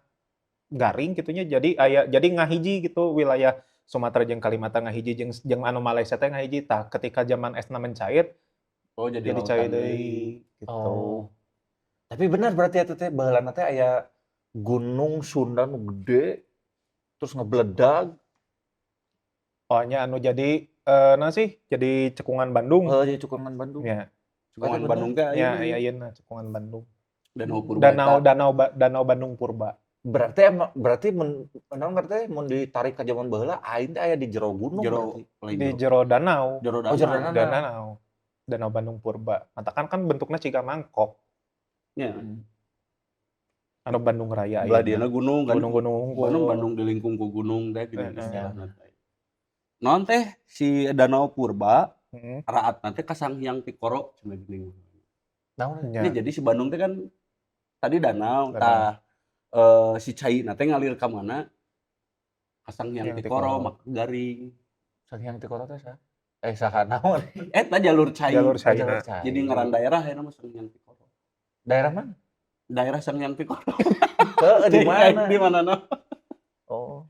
garing kitu nya, jadi aya, jadi ngahiji gitu wilayah Sumatera jeung Kalimantan ngahiji jeung jeung anu Malaysia teh ngahiji. Tah, ketika zaman esna mencair Oh, jadi jadi cair lautan deui deui. gitu. Oh. Tapi benar berarti eta teh baheulana teh aya Gunung Sunda nu gede terus ngebeledag. Oh nya, anu jadi naon sih, jadi Cekungan Bandung. Heuh, jadi Cekungan Bandung. Nya. Cekungan Bener. Bandung teh Nya aya aya ayeuna Cekungan Bandung. Danau Purba Danau eta. Danau Bandung Purba. Berarti emang berarti mun naon ngarti teh, mun ditarik ka zaman baheula aing teh aya di jero gunung Jero berarti. Lain Di jero. jero danau. Jero Oh, jero danau. danau. Danau. Danau Bandung Purba. Matakan kan bentuknya ciga mangkok. Nya. Anu Bandung Raya Belah ayeuna. dieuna gunung kan. Gunung-gunung Bandung unggul. Bandung dilingkung ku gunung teh gini istilahna teh. Naon teh si Danau Purba raatna teh ka Sanghyang Tikoro cenah geuning. Naon? Nya. Ini jadi si Bandung teh kan tadi danau, Danau. Tah si caina teh ngalir ka mana? Ka Sanghyang Hyang Tikoro Tikoro. maka garing. Sanghyang Tikoro teh saha? Eh, saha naon? Eta jalur cai. Jalur Oh, caina. jalur cai. Jadi ngaran daerah ya nama Sanghyang Tikoro. Daerah mana? Daerah Sanghyang Tikoro. Heeh, di mana? Di mana? Oh.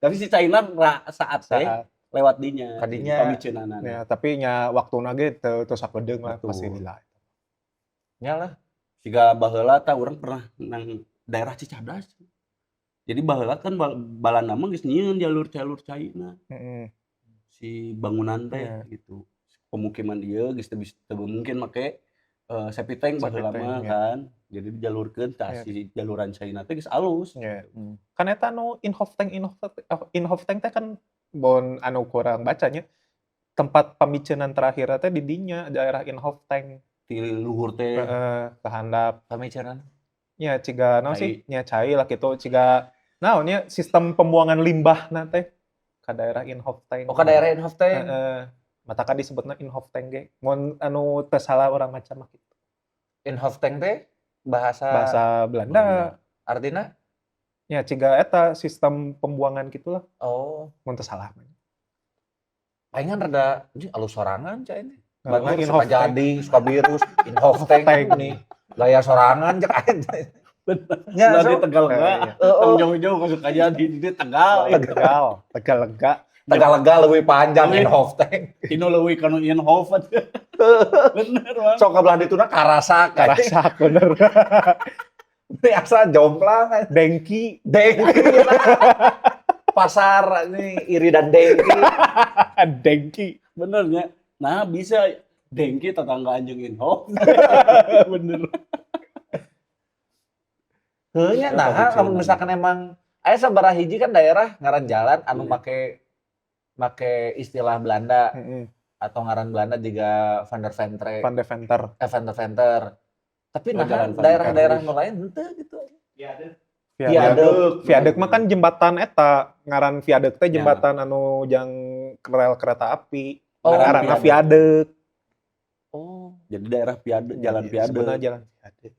Tapi si caina saat teh Saat lewat dinya. Ka dinya. Pamiceunana. Ya, tapi nya waktuna ge teu teu sakedeung lah, Betul. pasti lila. Nya lah. Siga baheula tah urang pernah nang daerah Cicadas. Jadi baheula kan Balanda mah geus nyieun jalur-jalur caina. Si bangunan teh gitu. Pemukiman ieu geus teu bisa, teu mungkin make septic tank Septic baheula tank, mah ya. kan. Jadi dijalurkeun tah si jaluran caina teh geus alus. Kan eta anu Inhoftank Inhoftank teh kan bon anu kurang bacanya, tempat pamiceunan terakhir teh di dinya, daerah Inhoftank. Ti luhur teh. Heeh, ke handap. Pamiceunan? Nya ciga naon Cai. sih? Nya cai lah gitu, ciga naon nya, sistem pembuangan limbahna teh ka daerah Inhoftank. Oh, ka daerah Inhoftank. Heeh. Matakan disebutna Inhoftank ge. Mun anu teu salah urang maca mah kitu. Inhoftank teh bahasa Bahasa Belanda. Artina? Ya ciga eta sistem pembuangan gitulah. Oh. Mun teu salah mah. Aing kan rada anjing alus sorangan cai ini. Karena Batur suka Inhoftank. jadi, suka virus, Inhoftank Inhoftank. nih. Gaya sorangan cek aing. Nya, Nah, di so. Tegal enggak. Iya. Heeh. Tong jauh-jauh ke Sukajadi di Tegal. Tegal, Tegalega. Tegalega leuwih panjang Leuwih. Inhoftank. Tinu leuwih kanu Inhof. Bener, Bang. Sok ka belah dituna karasak. Karasak bener. Ini asa jomplang. Dengki. Dengki. Pasar ini iri dan dengki. Dengki. Benernya. Nah, bisa dengki tetangga anjing Inhof. Bener. Heuh nya, nah Eta lamun lucu. misalkan emang aya sabaraha hiji kan daerah ngaran jalan anu make make istilah Belanda atau ngaran Belanda juga Van der Ventre, Van de Venter. eh, Van der Venter. Tapi Oh, nah jalan Van der daerah-daerah Venter. nu lain henteu gitu. Viaduk. Viaduk. Viaduk mah kan jembatan eta, ngaran viaduk teh Ya. jembatan anu jang rel kereta api. Oh, Ngaranna viaduk. viaduk. Oh. Jadi daerah Piade, jalan Iya, Piade. sebenarnya jalan viaduk.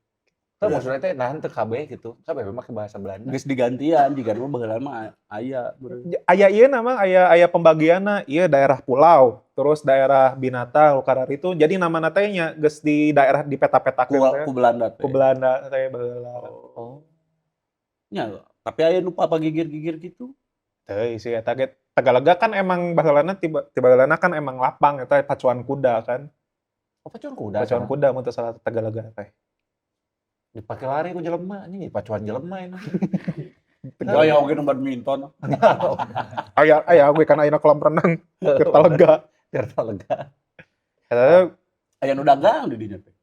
Teu maksudnya teh nah henteu kabeh gitu. Kabeh make bahasa Belanda. Geus digantian jiga mah baheula mah aya. Aya ieu nama aya aya pembagianna, ieu daerah pulau, terus daerah Binata, Lukarar itu. Jadi namana teh nya geus di daerah di peta-petakeun Ku, teh. ku Belanda teh. Ku Belanda teh baheula. Oh. Nya, tapi aya nu gigir-gigir gitu. Teu sih eta ge Tegalega kan emang baheulana tiba tibaheulana kan emang lapang eta pacuan kuda kan. Oh, pacuan kuda. Pacuan Sana. kuda mun teu salah Tegalega teh. Dipake lari ku jelema anjing, pacuan jelema ini. Oh ya, oge nu badminton. Aya aya we kan ayeuna kolam renang Tirta Lega. Tirta Lega. Eta Aya nu dagang di dinya teh.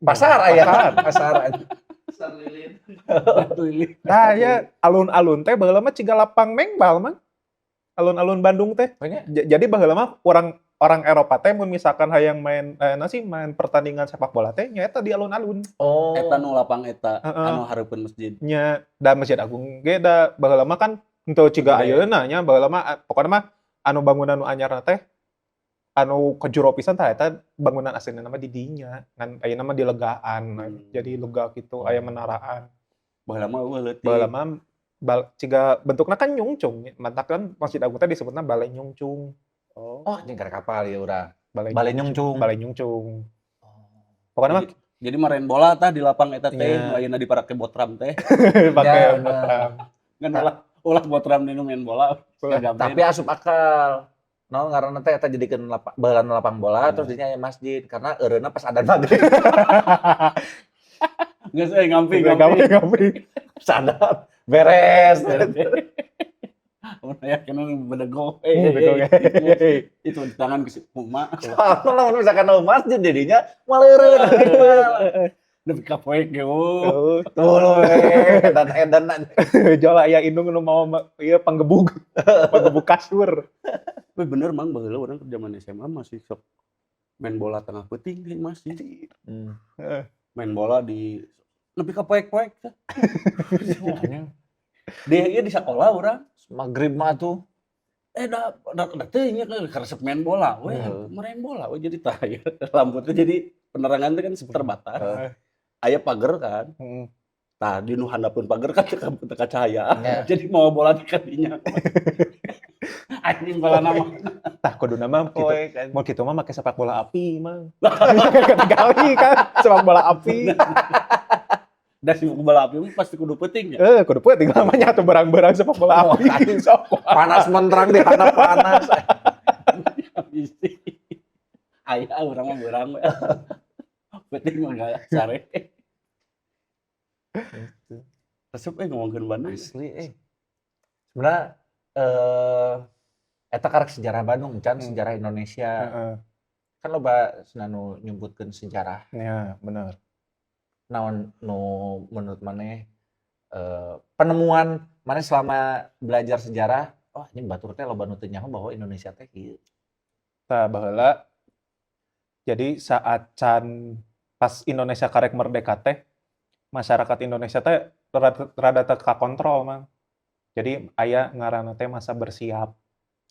Pasar aya. Pasar. Pasar. Pasar lilin. Lilin. Nah, ya alun-alun teh baheula mah ciga lapang mengbal, Mang. Alun-alun Bandung teh. Pokoknya Jadi baheula mah orang orang Eropa teh mun misalkan hayang main nasi main pertandingan sepak bola teh nyaeta di alun-alun. Oh. Eta nu lapang eta Heeh. anu hareupeun masjid. Nya da Masjid Agung ge da baheula mah kan henteu ciga Gede. ayeuna nya, baheula mah pokona mah anu bangunan nu anyarna teh anu kejuro pisan tah eta bangunan aslina mah di dinya, ngan ayeuna mah dilegaan, jadi lega gitu, aya menaraan. Baheula mah euweuh leutik. Baheula mah ciga bentukna kan nyungcung, matak kan Masjid Agung teh disebutna Balai Nyungcung. Oh. Oh, anjing karek kapal ya urang. Balai Balai Nyungcung. Balai Nyungcung. Pokoknya mah Jadi main bola tah di lapang eta teh, Iya. nu ayeuna diparake botram teh. Pakai Ya, botram. Ngan ulah ulah botram nu main bola. Ulah. Tapi asup akal. No, ngaranna teh eta jadikeun lapang baheulana lapang bola, terus dinya aya masjid karena eureunna pas adan maghrib. Geus euy, ngampi Ngampi ngampi. ngampi. Sadar beres. Mun aya kena bedego. Bedego, Eh, itu di tangan ke si Puma. Soalnya lamun misalkan mau masjid jadinya malah eureun. Nepi ka poek ge. Oh. Oh. Tuh edan edan. Jol aya indung nu mau ieu panggebug. Panggebug kasur. Tapi bener, Mang, baheula urang ke zaman SMA masih sok main bola tengah peuting teh masih. Main bola di nepi ka poek-poek teh. Di ieu di sekolah urang. Maghrib mah tuh. Eh, da teu nya karesep main bola we, main bola we, jadi tah ya lampu teh jadi penerangan teh kan terbatas. Aya pagar kan. Tah, di nu handapeun pagar kan teu ka cahaya. Jadi mau bola teh ka dinya. Anjing bola nama. Tah, kuduna mah kitu. Poek kan. Mau kitu mah make sepak bola api, Mang. Ketinggali kan sepak bola api. Da si bola api mah pasti kudu peuting ya. Eh, kudu peuting lamanya tuh berang-berang sepak bola api. Sok. Panas menterang di handap panas. Bisi. Aya urang mah beurang we. Peuting mah gak sare. Resep ngomongkeun Bandung. Asli eh. Sebenarnya eta karek sejarah Bandung can sejarah Indonesia. Kan loba cenah nu nyebutkeun sejarah. Ya, bener. Naon nu menurut maneh penemuan maneh selama belajar sejarah, oh ini batur teh loba nu teu nyaho bahwa Indonesia teh kieu. Tah, baheula jadi saat can pas Indonesia karek merdeka teh, masyarakat Indonesia teh rada, rada teu kakontrol, Mang. Jadi aya ngaranna teh masa bersiap.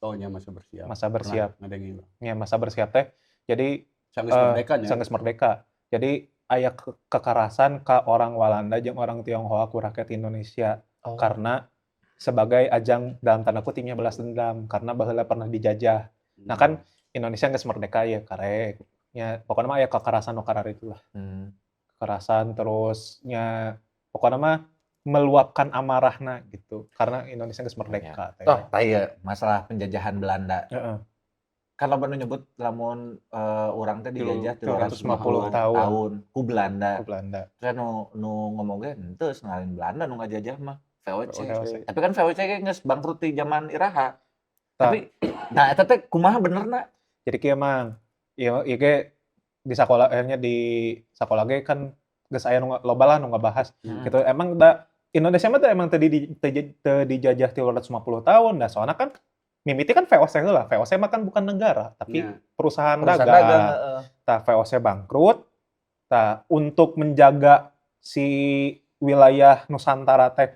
Oh nya, masa bersiap. Masa bersiap. Pernah ngadengin. Ya, masa bersiap teh. Jadi Sanggeus merdeka nya. Sanggeus merdeka. Jadi aya kekerasan ke orang Walanda jeung orang Tionghoa ku rakyat Indonesia karena sebagai ajang dalam tanda kutipnya balas dendam karena baheula pernah dijajah. Nah, kan Indonesia geus merdeka ya karek. Ya pokoknya mah aya kekerasan nu kararitu lah. Kekerasan terus nya pokoknya mah meluapkan amarahna gitu karena Indonesia geus merdeka teh. Toh, tah ieu masalah penjajahan Belanda. Kan loba nu nyebut lamun urang teh dijajah 350 tahun. Tahun ku Belanda. Ku Belanda. Terus nu nu ngomong ge henteu, lain Belanda nu ngajajah mah VOC. VOC. Tapi kan VOC ge geus bangkrut di zaman iraha. Tah. Tapi nah eta teh kumaha benerna? Jadi kieu, Mang, ieu ieu ge di sakola akhirnya di sakola ge kan geus aya nu loba lah nu ngabahas gitu. Emang da Indonesia mah teh emang teu dijajah 350 tahun dah, soalnya kan mimiti kan VOC heula. VOC mah kan bukan negara, tapi perusahaan, Perusahaan dagang. dagang, heeh. Tah, VOC bangkrut. Tah, untuk menjaga si wilayah Nusantara teh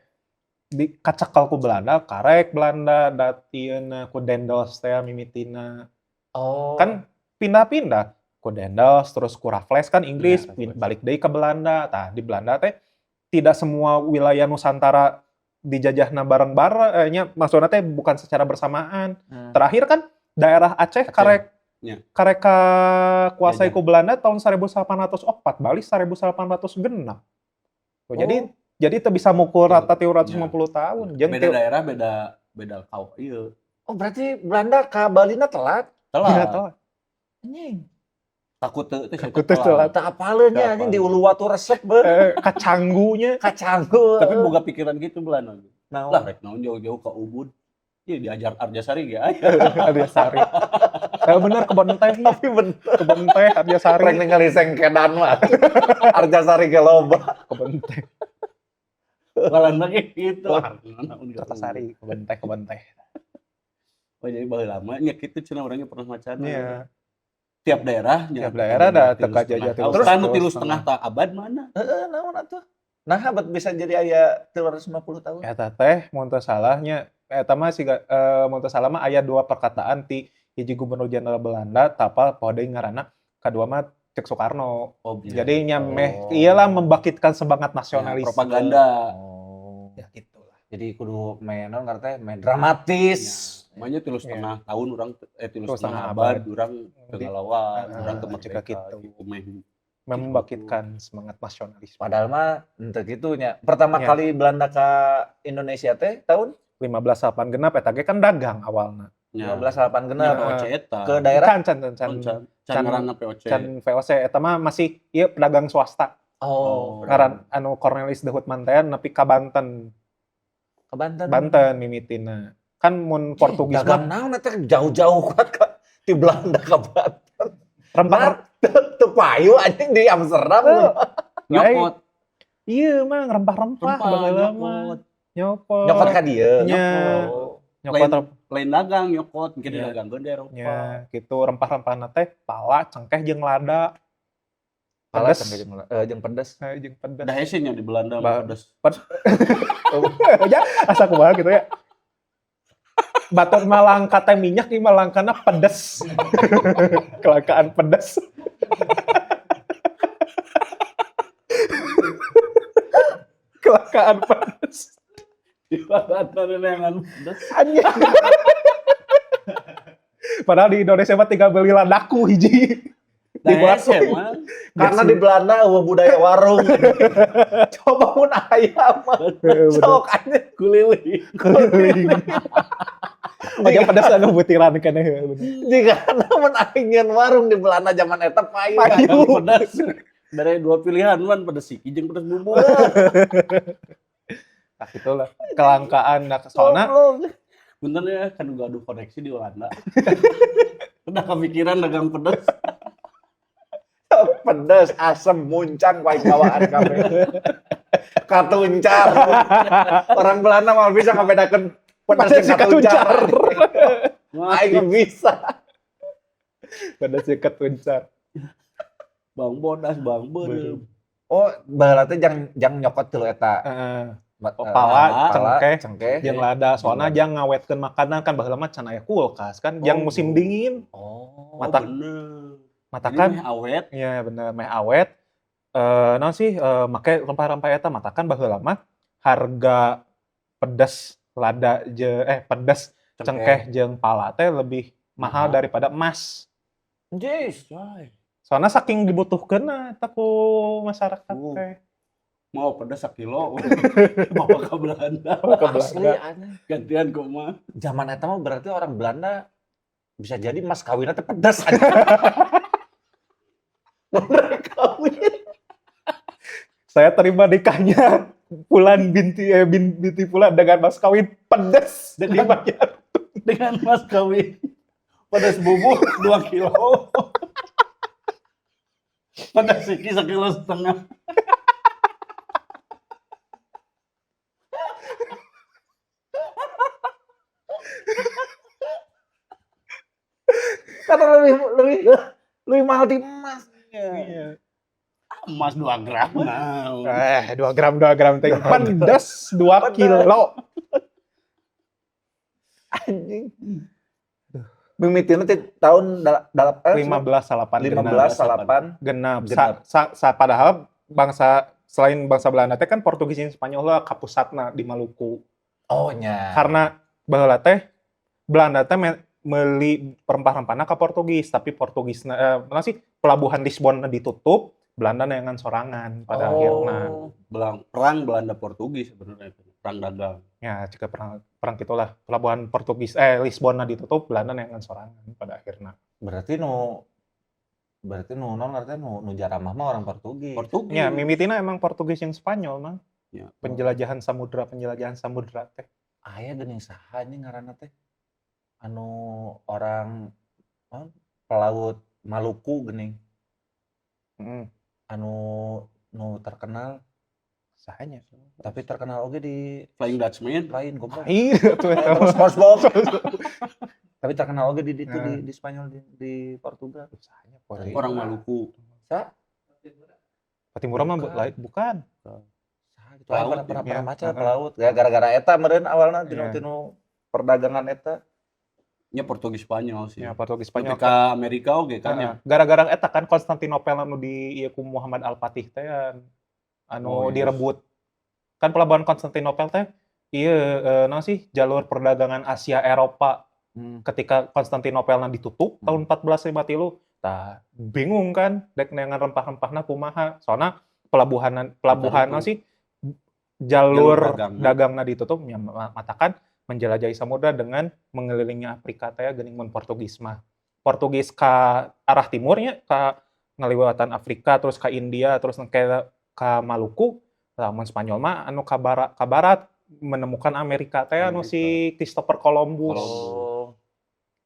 di kacekel ku Belanda, karek Belanda datieuna ku Daendels teh mimitina. Kan pindah-pindah ku Daendels terus ku Raffles kan Inggris, Iya, Raffles. balik deui ke Belanda. Tah, di Belanda teh tidak semua wilayah Nusantara dijajahna bareng-bareng, nya maksudna teh bukan secara bersamaan. Terakhir kan daerah Aceh, Aceh. Karek karek kakuasai Jajah. ku Belanda tahun 1804, Bali 1806. Oh, jadi teu bisa mukul rata 350 tahun. Jeung Beda daerah beda beda kau iya. Oh, berarti Belanda ka Balina telat? Telat. Iya, telat. Anjing. Takut teu teh. Takut teu telat. Tak apaleun nya Teu anjing apaleun. di Uluwatu resep beuh. Eh, kacanggunya. Kacanggu. Tapi boga pikiran gitu Belanda. Naon? Lah rek naon jauh-jauh ke Ubud. Iya diajar Arjasari ge aya. Arjasari. Bener kebon teh. Tapi bener. Kebon teh Arjasari. Rek ningali sengkedan mah. Arjasari ge loba. Kebon teh. Walanda ge kitu. Kertasari, kebon teh, kebon teh. Oh jadi baheula mah nya kitu cenah urangnya pernah macana. Iya. Tiap daerah Tiap daerah da teu kajajah Terus anu 3,5 abad mana? Heeh, naon atuh? Nah, abad bisa jadi aya 350 tahun. Eta teh mun teu salahnya eta mah siga mun teu salah mah aya dua perkataan ti hiji gubernur jenderal Belanda tapa poho deui ngaranna, kadua mah cek Soekarno. Oh, iya. Jadi nya meh iyalah membangkitkan semangat nasionalis. Ya, propaganda. Oh. Ya gitulah. Jadi kudu main naon ngaran teh main dramatis. Ya. Makanya 3,5 tahun urang 3,5 abad abad urang teu ngalawan, urang teu jika merdeka gitu. Gitu meh. Membangkitkan semangat nasionalis. Padahal mah henteu kitu nya. Pertama Ya. kali Belanda ka Indonesia teh tahun 1508 genap eta ge kan dagang awalna. Ya. 1508 genap. Ya, POC eta. Ke daerah Can can can can Can can can ngaranna POC. Can VOC eta mah masih ieu pedagang swasta. Oh, Ngaran anu Cornelis de Houtman teh nepi ka Banten. Ke Banten. Banten mimitina. Kan mun Portugis dagang mah naon eta jauh-jauh kuat ka di Belanda ka Banten. Rempah teu payu anjing di Amsterdam. Nyokot. Iya mah rempah-rempah baheula mah. Nyokot. Nyokot. Nyokot ka dieu. Nya. Nyokot Lain dagang nyokot, mungkin Iya. didagangkeun di Eropa. Nya gitu rempah-rempahna teh pala, cengkeh jeung lada. Pala Pedes. cengkeh jeung pedes. Jeung pedes. Da hese nya di Belanda mah pedes. Ya, asa kumaha gitu ya. Batur mah langka teh minyak ieu mah langkana pedes. Kelangkaan pedes. Kelangkaan pedes. Di Belanda neangan pedes. Anjing. Padahal di Indonesia mah tinggal beli ladaku hiji. Da Di hese warung. mah. Karena di Belanda eueuh budaya warung. Coba mun aya mah. Sok anjing Kuliling. Keliling. Aja pedes anu butiran keneh bener. Jika mun aing nyeun warung di Belanda zaman eta payu. Payu. Pedes. Dari dua pilihan man pedes siki jeung pedes bumbu. Nah, itulah kelangkaan nah soalna Bentar ya kan gaduh koneksi di Belanda. Udah kepikiran dagang pedes. Pedes, asem, muncang, paling bawaan kabeh. Katuncar. Orang Belanda mah bisa ngabedakeun pedes Pedes jeung katuncar. Aing bisa. Pedes jeung katuncar. Bang bodas, bang beureum. Oh, baheula teh jang nyokot tilu eta. Heeh. Pala, Pala, cengkeh, cengkeh. jeung lada. Soalna jang ngawetkeun makanan kan baheula mah can aya kulkas kan, jang Oh. musim dingin. Oh. Mata- Bener. Mata Jadi kan meh awet. Iya bener, meh awet. Naon sih make rempah-rempah eta matakan baheula mah harga pedes lada je pedes cengkeh jeung pala teh lebih mahal Mahal. daripada emas. Jis. Soalnya saking dibutuhkeunna eta ku masyarakat teh. Mau pedes sakilo. Bawa ke Belanda. Ke Asli Belanda. aneh. Gantian kumaha. Zaman eta mah berarti orang Belanda bisa jadi mas kawinnya teh pedes aja. Bener kawin. Saya terima nikahnya Fulan binti binti Fulan dengan mas kawin pedes dibayar. Dengan mas kawin pedes bubuk 2 kilo. Pedes siki 1,5 kilo. Karena lebih mahal di emas. Iya. Emas 2 gram. Nah. 2 gram 2 gram teh pedes 2 kilo. Anjing. Mimitina teh tahun 15 15 genap. 8 Genap. Genap. Padahal bangsa selain bangsa Belanda teh kan Portugis jeung Spanyol lah kapusatna di Maluku. Oh nya. Karena baheula teh Belanda teh meuli rempah-rempahna ka Portugis, tapi Portugisna mana sih pelabuhan Lisbon ditutup, Belanda neangan sorangan pada akhirna. Perang Belanda Portugis sebenarnya itu, perang dagang. Ya, jika perang perang gitulah pelabuhan Portugis Lisbonna ditutup, Belanda neangan sorangan pada akhirna. Berarti nu non artinya nu jaramah mah orang Portugis. Portugis. Ya, mimitina emang Portugis yang Spanyol mah. Ya. Penjelajahan samudra teh. Aya geuning, saha nya ngaranna teh? Anu orang naon, pelaut Maluku geuning. Anu nu terkenal. Saha nya? Tapi terkenal oge di Flying Dutchman. Lain, goblok. Lain atuh eta mah. SpongeBob. Tapi terkenal oge di ditu, di Spanyol, di Portugal. Saha nya Pori? Orang Maluku. Sa? Pattimura mah Bukan. Lain, bukan. Saha gitu. Pelaut, Pernah pernah ya. Pernah maca pelaut. Ya gara-gara eta meureun awalna tinu perdagangan eta. Nya Portugis Spanyol sih. Ya, Portugis Spanyol. Ketika Amerika oge kan ya. Heeh. Gara-gara eta kan Konstantinopel anu di ieu ku Muhammad Al-Fatih teh kan. Anu Oh, iya. direbut. Kan pelabuhan Konstantinopel teh ieu naon sih, jalur perdagangan Asia Eropa. Ketika Konstantinopelna ditutup tahun 1453, tah bingung kan dek neangan rempah-rempahna kumaha. Soalna pelabuhanan pelabuhan Ditutup. Sih jalur Jalur dagangna. Dagangna ditutup ya, matakan menjelajahi samudra dengan mengelilingi Afrika teh geuning mun Portugis mah. Portugis ka arah timurnya, ka ngaliwatan Afrika, terus ka India, terus ke Maluku. Lamun Spanyol mah anu ka barat menemukan Amerika teh, anu si Christopher Columbus. Oh.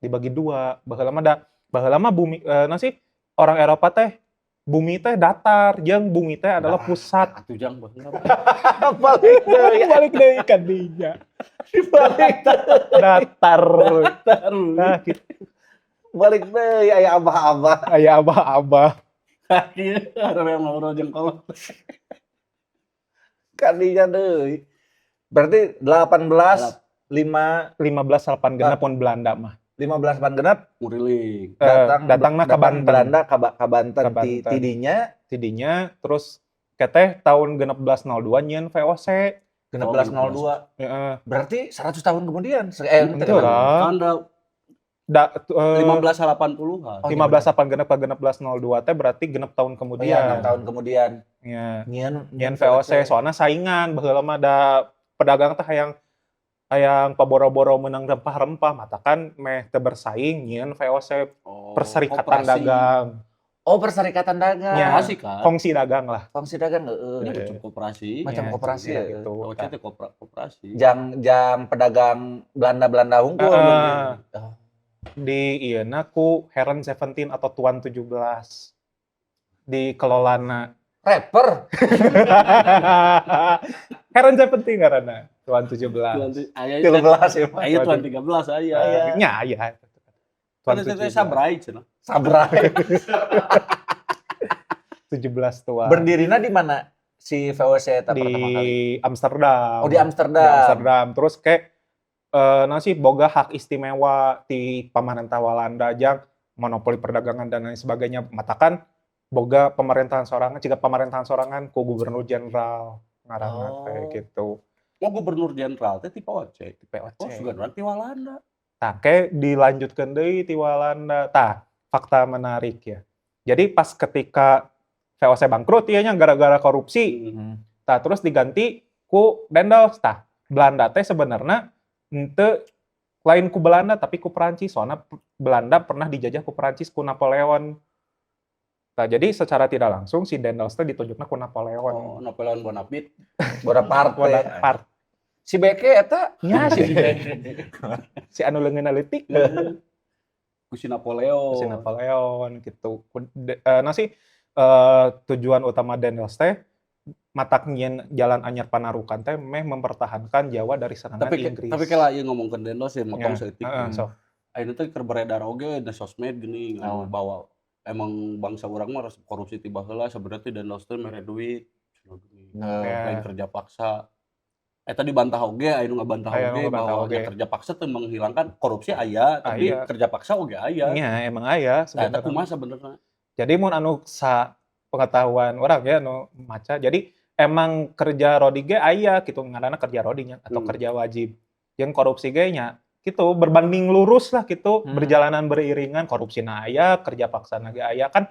Dibagi dua. Baheula mah da baheula mah bumi naon sih, orang Eropa teh bumi teh datar jeung bumi teh adalah Nah, pusat. Atuh jang baheula. Balik deui. Balik deui ka dinya. Balik Datar. Nah, gitu. Balik deui aya abah-abah. Aya abah-abah. Kaki ada yang ngobrol jeung kolot. Kadinya deui. Berarti 18 5 15 8 genep pun Belanda mah. 15 8 genep. Nguriling. Datang datangna ka datang Banten. Belanda ka Banten. Ka Ti Banten. Tidinya Tidinya terus keteh tahun 1602 nyieun VOC. 1602. Heeh. Berarti 100 tahun kemudian. Itu lah. Kan da Da, 1580-an. Oh, 15 8 genep ke 1602 teh berarti 6 tahun Oh kemudian. iya, 6 tahun kemudian. Iya. Nyieun Nyieun VOC soalnya saingan baheula mah, da pedagang teh hayang hayang paboro-boro menang rempah-rempah, matakan meh teu bersaing nyieun VOC, Oh, perserikatan koperasi. Dagang. Oh, perserikatan dagang. Ya. Koperasi kan? Kongsi dagang lah. Kongsi dagang heeh. Ini macam koperasi. Macam Ya, koperasi ya, ya. gitu. VOC teh koperasi. Jang jang pedagang Belanda-Belanda hungkul. Heeh. Oh. Di ieu na ku Heron 17 atau Tuan 17 dikelolana. Rapper. Heron 17 ngaranna Tuan 17. Tuan aya 13 ya, Pak. aya Tuan 13 aya. Aya. Nya aya. Kan Tuan itu teh 17. sabrai cenah. Sabrai. 17 Tuan. Berdirina di mana si VOC eta Di pertama kali? Amsterdam. Oh, di Amsterdam. Di Amsterdam. Terus kayak naon sih, boga hak istimewa di pamarentah Walanda jang monopoli perdagangan dan lain sebagainya. Matakan boga pemerintahan sorangan, jika pemerintahan sorangan ku gubernur jenderal ngaranna teh gitu. Oh, gubernur jenderal teh ti VOC. Di VOC. Oh, sugan urang ti Walanda. Tah, ke dilanjutkeun deui ti Walanda. Tah, fakta menarik ya. Jadi pas ketika VOC bangkrut ieu nya gara-gara korupsi, tah terus diganti ku Daendels. Tah, Belanda teh sebenarnya henteu, lain ku Belanda tapi ku Perancis. Soalnya Belanda pernah dijajah ku Perancis, ku Napoleon. Nah, jadi secara tidak langsung si Daendels teh ditunjukna ku Napoleon. Oh, Napoleon Bonaparte. Bonaparte. Bonaparte. Si Beke eta. Nya si anu leungeunna leutik. Ku si Napoleon. Si Napoleon gitu. Nah sih tujuan utama Daendels teh matak nyieun jalan anyar Panarukan teh meh mempertahankan Jawa dari serangan Inggris. Tapi kela ieu ngomongkeun Daendels ya, motong Ya, saeutik. heeh, sok. Ayeuna teh keur beredar oge di sosmed geuning anu Naon? bahwa emang bangsa urang mah resep korupsi ti baheula, sebenarnya teh Daendels teh mere duit cenah geuning. Nah, Ya. Lain kerja paksa. Eta dibantah oge, aya nu ngabantah Aya nu oge ngabantah bahwa oge. ya kerja paksa teh menghilangkan korupsi aya, tapi Aya. kerja paksa oge aya. Nya emang aya Nah, eta sebenarnya. kumaha sebenarnya? Jadi mun anu sa pengetahuan urang ya anu maca, jadi emang kerja rodi ge aya gitu, ngaranna kerja rodinya atau kerja wajib. Jeung korupsi ge nya gitu, berbanding lurus lah gitu, berjalanan beriringan, korupsina aya, kerja paksana ge aya kan.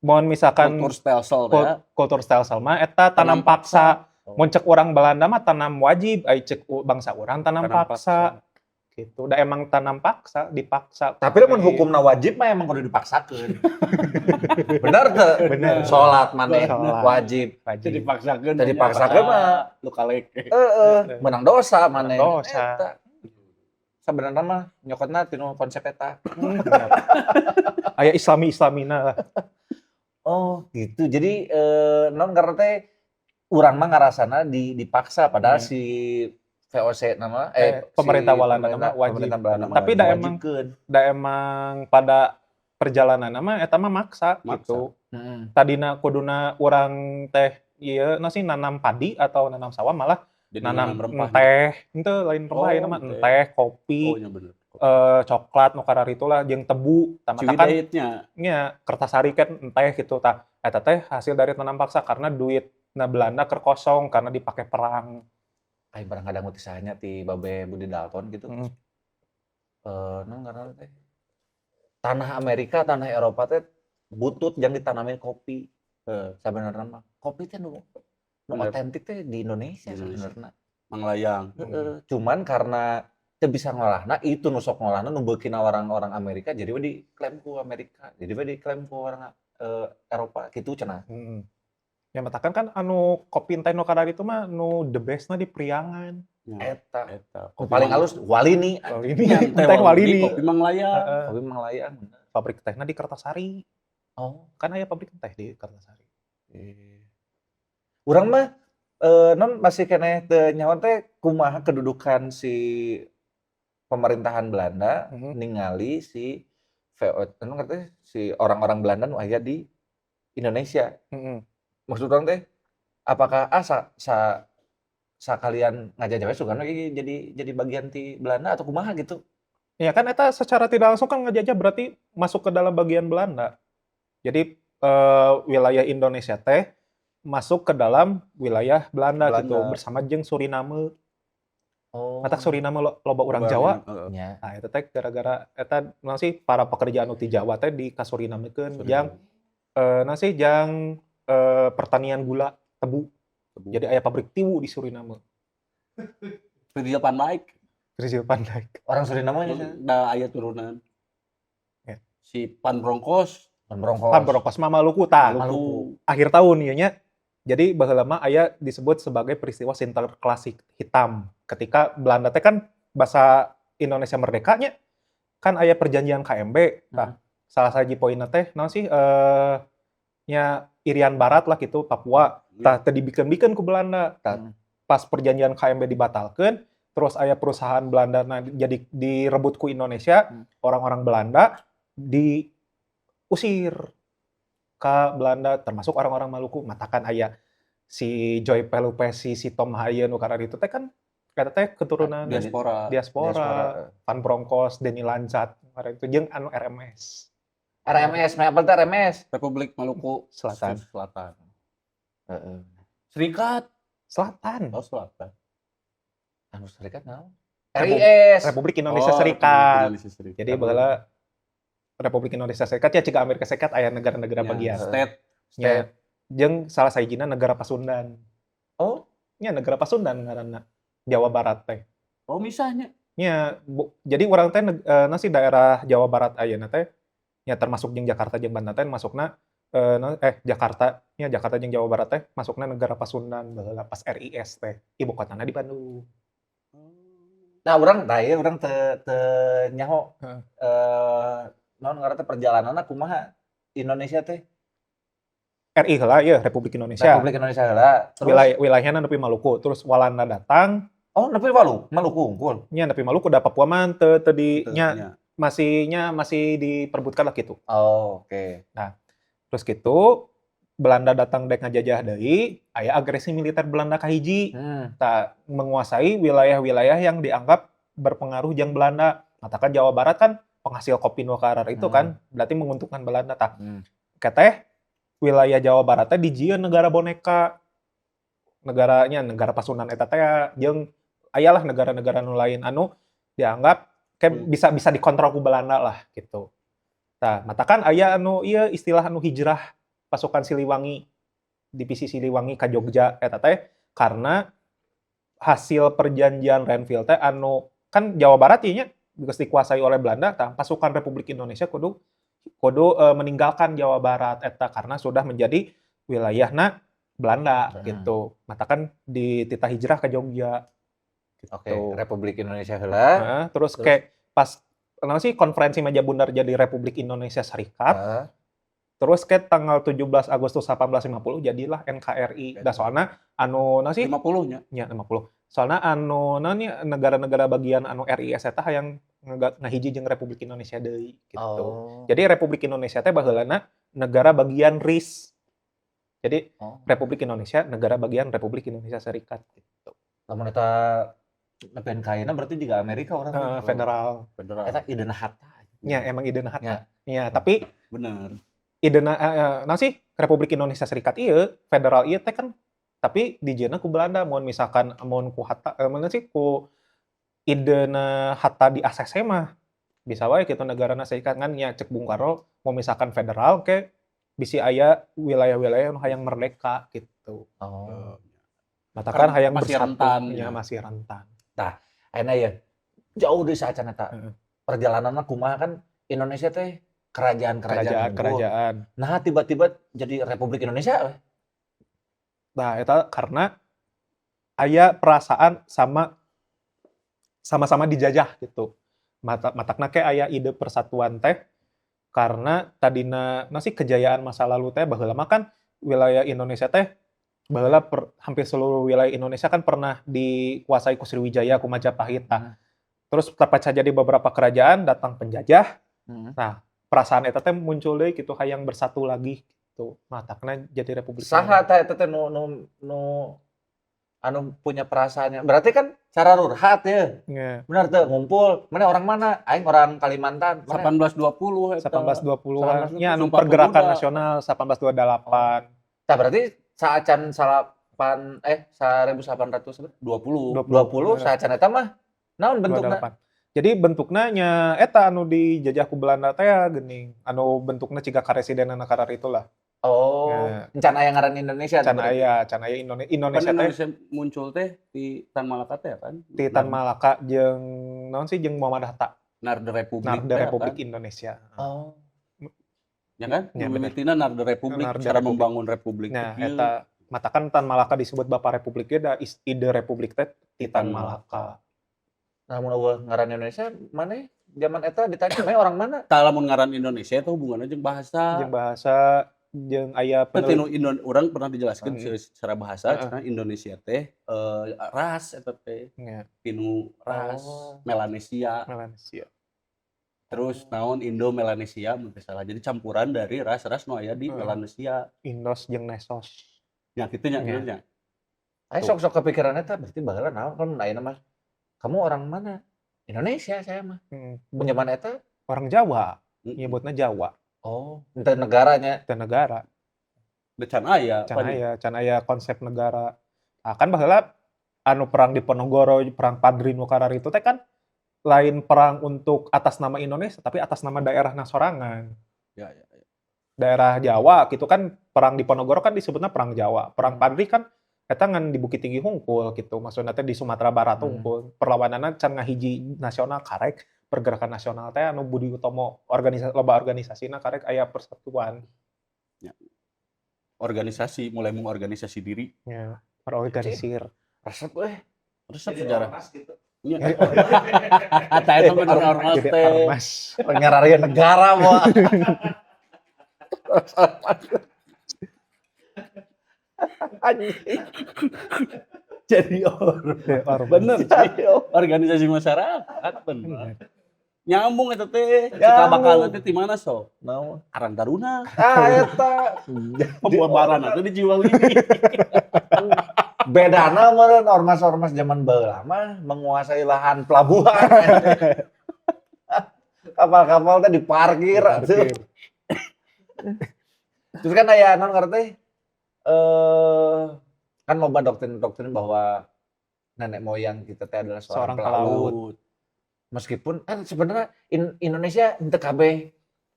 Mun misalkan Cultuurstelsel teh ya. Cultuurstelsel mah eta tanam Tanam paksa. Oh. Mun cek urang Belanda mah tanam wajib, ai cek bangsa urang tanam Tanam paksa. paksa. Gitu. Da emang tanam paksa, dipaksa. Tapi lamun hukumna wajib mah emang kudu dipaksakeun. Bener teu? Bener. Salat maneh Salat. wajib. Wajib. Jadi dipaksakeun. Teu dipaksakeun mah lu kalek. Heeh, menang dosa maneh. Menang dosa. Eta. Sebenarnya mah nyokotna tinu konsep eta. Bener. Aya islami-islamina lah. Oh, gitu. Jadi non karena teh urang mah ngarasana dipaksa padahal si VOC nama si Pemerintah Walanda pemerintah, mah wajib. Pemerintah Belanda mah Tapi da emang diwajibkeun. Da emang pada perjalanan mah eta mah maksa, Maksa. gitu. Tadina kuduna urang teh ieu na sih nanam padi atau nanam sawah, malah Jadi nanam rempah. Teh, henteu, lain rempah Oh, ieu mah teh. enteh, kopi, Oh, iya bener. Coklat nu kararitu lah jeung tebu. Tah matakan Ciwidey-nya. Nya Kertasari kan enteh gitu, tah eta teh hasil dari tanam paksa karena duitna Belanda keur kosong karena dipake perang. Aing pernah ngadangu ti sahanya, ti Babe Budi Dalton gitu. Naon ngaranna teh? Tanah Amerika, tanah Eropa teh butut jang ditanamin kopi. Sabenerna mah kopi teh nu nu otentik teh di Indonesia Di Indonesia. Sebenarnya. Manglayang. Heeh, cuman karena teu bisa ngolahna, itu nu sok ngolahna nu beukina orang-orang Amerika, jadi we diklaim ku Amerika, jadi we diklaim ku orang Eropa kitu cenah. Heeh. Ya matakan kan anu kopi teh nu kararitu mah nu the best na di Priangan. Ya, Eta. eta. Nu paling halus Walini. Walini, Teh teh Walini. Kopi Manglayang. Heeh. Kopi Manglayang bener. Pabrik tehna di Kertasari. Oh. Kan aya pabrik teh di Kertasari. Urang mah non masih keneh teu nyaho teh kumaha kedudukan si pemerintahan Belanda ningali si VO anu ngerti si orang-orang Belanda nu aya di Indonesia. Maksud urang teh apakah ah sa, sa sakalian ngajajah we sugan we jadi bagian ti Belanda atau kumaha gitu? Ya kan eta secara tidak langsung kan ngejajah, berarti masuk ke dalam bagian Belanda. Jadi wilayah Indonesia teh masuk ke dalam wilayah Belanda, gitu Belanda. Bersama jeung Suriname. Oh. Matak Suriname loba urang Loba Jawa. heeh. Nya. Nah, eta teh gara-gara eta naon sih para pekerja anu ti Jawa teh di kasurinamekeun Suriname. jang naon sih jang pertanian gula tebu. Tebu. Jadi aya pabrik tiwu di Suriname. Virgil van Dijk. Virgil van Dijk. Orang Suriname nya. Da aya turunan. Ya. Si Van Bronckhorst. Van Bronckhorst. Van Bronckhorst mah Maluku tah. Maluku. Akhir tahun ieu nya. Jadi baheula mah aya disebut sebagai peristiwa Sinterklaas hitam. Ketika Belanda teh kan bahasa Indonesia merdeka nya kan aya perjanjian KMB. Tah, salah satu poinna teh naon sih nya Irian Barat lah gitu, Papua. Tah, teu dibikeun-bikeun ku Belanda. Tah, pas perjanjian KMB dibatalkeun, terus aya perusahaan Belanda nah, jadi direbut ku Indonesia, orang-orang Belanda diusir ke Belanda termasuk orang-orang Maluku. Matakan aya si Joy Pelupessy, si Tom Haye nu kararitu teh kan eta teh keturunan Diaspora. Diaspora, Diaspora. Van Bronckhorst, Denny Landzaat, kemarin itu jeung anu RMS. RMS, mah apa teh RMS? Republik Maluku Selatan. Selatan. Heeh. Serikat. Selatan. Oh, Selatan. Anu serikat naon? RIS. Republik Indonesia Oh, Serikat. Republik Indonesia Serikat. Jadi baheula Republik Indonesia Serikat ya jika Amerika Serikat aya negara-negara Ya, bagian. State. Ya, jeung salah sahijina negara Pasundan. Oh, Nya negara Pasundan ngaranna. Jawa Barat teh. Oh, misalnya. Nya, jadi urang teh nasi daerah Jawa Barat ayeuna teh nya termasuk jeung Jakarta jeung Banten teh masukna Jakarta nya, Jakarta jeung Jawa Barat teh masukna negara Pasundan baheula pas RIS teh. Ibu kotana di Bandung. Nah, urang tah ieu urang teu teu nyaho naon ngaranna teh perjalananna kumaha Indonesia teh? RI heula ieu Republik Indonesia. Republik Indonesia heula. Terus Wilayah wilayahnya nepi Maluku, terus Walanda datang, Oh, nepi Maluku, Maluku unggul. Nya nepi Maluku, da Papua mah teu teu di Teu, nya nya. Masih nya masih diperebutkan lah gitu. Oh, oke. Nah, terus gitu Belanda datang dek ngajajah deui, aya agresi militer Belanda kahiji. Tah, menguasai wilayah-wilayah yang dianggap berpengaruh jeung Belanda. Matakan Jawa Barat kan penghasil kopi nu itu kan, berarti menguntungkan Belanda tah. Keteh wilayah Jawa Barat teh dijieun negara boneka. Negaranya negara Pasundan eta teh jeung aya lah negara-negara nu lain anu dianggap kayak bisa bisa dikontrol ku Belanda lah gitu. Tah, matakan aya anu ieu istilah anu hijrah pasukan Siliwangi, divisi Siliwangi ka Jogja eta teh karena hasil perjanjian Renville teh anu Kan Jawa Barat ieu nya geus dikuasai oleh Belanda, tah pasukan Republik Indonesia kudu kudu meninggalkan Jawa Barat eta karena sudah menjadi wilayahna Belanda gitu. Matakan dititah hijrah ke Jogja. Oke, Gitu. Republik Indonesia heula. Heeh, terus Terus? kayak pas naon sih, konferensi Meja Bundar jadi Republik Indonesia Serikat. Terus ke tanggal 17 Agustus 1850 jadilah NKRI. Da soalna anu naon sih? 50 nya. Nya 50. Soalna anu naon nya, negara-negara bagian anu RIS eta hayang ngahiji jeung Republik Indonesia deui gitu. Jadi Republik Indonesia teh baheulana negara bagian RIS. Jadi Republik Indonesia negara bagian Republik Indonesia Serikat gitu. Lamun eta nepen ka ayeuna berarti juga Amerika urang teh. Federal. Federal. Eta idena Hatta. Nya emang idena Hatta. Nya. Nya, tapi Bener. Idena naon sih, Republik Indonesia Serikat ieu federal ieu teh kan tapi dijieunna ku Belanda. Mun misalkan mun ku Hatta, mana sih, ku idena Hatta di ACC mah bisa wae kitu negarana serikat, ngan nya cek Bung Karno mau misalkan federal ke bisi aya wilayah-wilayah nu hayang merdeka gitu. Matakan Kan hayang masih bersatu, rentan, nya ya. Masih rentan. Tah, ayeuna ya jauh deui saacan eta. Perjalananna kumaha, kan Indonesia teh kerajaan-kerajaan Kerajaan, unggul. Kerajaan. Nah, tiba-tiba jadi Republik Indonesia we. Nah, eta karena aya perasaan sama-sama dijajah gitu. Matakna ke aya ide persatuan teh karena tadina naon sih, kejayaan masa lalu teh baheula mah kan wilayah Indonesia teh baheula hampir seluruh wilayah Indonesia kan pernah dikuasai ku Sriwijaya, ku Majapahit. Tah. Terus terpecah jadi beberapa kerajaan, datang penjajah. Nah, perasaan eta teh muncul deui gitu, hayang bersatu lagi gitu. Matakna jadi Republik Saha Indonesia. Tah eta teh nu nu nu anu punya perasaannya? Berarti kan cara rurhat ya. Nya. Benar tuh, ngumpul. Mana orang mana? Aing orang Kalimantan. Mana? 1820 eta. 1820-an. Nya anu Sumpah pergerakan Pemuda. Nasional 1828. Tah, berarti saacan salapan eh 1800 20. 20 saacan eta mah naon bentukna? 28. Jadi bentukna nya eta anu dijajah ku Belanda teh ya geuning. Anu bentukna ciga karesidenan itulah. Oh, Ya. encan aya ngaran Indonesia Can tuh berarti. aya, can aya Kan Indonesia teh. Indonesia muncul teh di Tan Malaka teh kan? Di Tan Malaka jeung naon sih, jeung Muhammad Hatta. Narde Republik Narde teh, Republik kan? Indonesia. Ya kan? Ya, bener. Mimitina Narde Republik, Narde cara Republik. Membangun republik Nah, teh kieu. eta matakan Tan Malaka disebut Bapak Republik ge da ide republik teh di Tan Tan Malaka. Nah, mun euweuh ngaran Indonesia, mana zaman eta ditanya, "Mana orang mana?" Tah, lamun ngaran Indonesia itu hubungannya jeung bahasa. Jeung bahasa, jeung aya Teu tinu penelit urang pernah dijelaskeun secara bahasa cenah Indonesia teh ras eta teh. Tinu ras Melanesia. Melanesia. Terus naon, Indo Melanesia mun teu salah. Jadi campuran dari ras-ras nu aya di Melanesia. Indos jeung Nesos. Nya kitu nya, Nya. nya. Aing sok-sok kepikiran eta berarti baheula naon kan ayeuna mah. Kamu orang mana? Indonesia saya mah. Mun zaman eta Orang Jawa, nyebutna Jawa. Oh, ente negaranya. Teu negara. Da can aya. Can aya, can aya konsep negara. Nah, kan baheula anu perang Diponegoro, perang Padri nu kararitu teh kan lain perang untuk atas nama Indonesia, tapi atas nama daerahna sorangan. Ya. Daerah Jawa gitu kan, perang Diponegoro kan disebutnya perang Jawa. Perang Padri kan eta ngan di Bukit Tinggi hungkul gitu. Maksudnya teh di Sumatera Barat hungkul. Perlawananna can ngahiji nasional, karek pergerakan nasional teh anu Budi Utomo loba organisasina, karek aya persatuan. Ya. Organisasi, mulai mengorganisasi diri. Ya, terorganisir. Resep euy. Resep Jadi sejarah. ormas gitu. Iya. Tah, eta bener ormas Jadi teh. ormas. Nyararian negara mah. Anjing. Jadi ormas. Jadi ormas. Bener, cuy. Organisasi masyarakat bener. Bener. Nyambung eta teh. Cikal bakal teh di mana so? Naon? Karang Taruna. Ah, eta. Pembubaran atuh di Ciwalini. Bedana meureun ormas-ormas zaman baheula mah menguasai lahan pelabuhan. Kapal-kapal teh diparkir atuh. Diparkir. Terus kan aya naon ngaran teh? Kan loba doktrin-doktrin bahwa nenek moyang kita teh adalah seorang Seorang pelaut. pelaut. Meskipun kan sebenarnya Indonesia henteu kabeh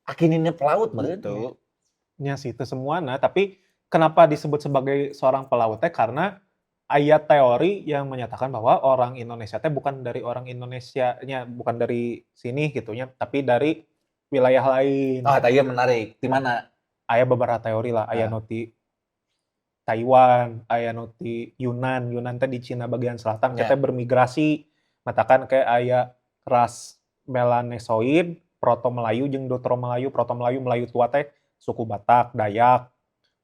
akinina pelaut meureun. Betul. Nya sih itu semua, nah tapi kenapa disebut sebagai seorang pelaut teh karena Aya teori yang menyatakan bahwa orang Indonesia teh bukan dari orang Indonesianya, bukan dari sini gitu nya, tapi dari wilayah lain. Oh, eta ieu menarik. Di mana? Aya beberapa teori lah, aya nu ti Taiwan, aya nu ti Yunan, Yunan teh di Cina bagian selatan, kita bermigrasi, matakan kayak aya ras Melanesoid, Proto Melayu jeung Deutero Melayu. Proto Melayu, Melayu tua teh suku Batak, Dayak,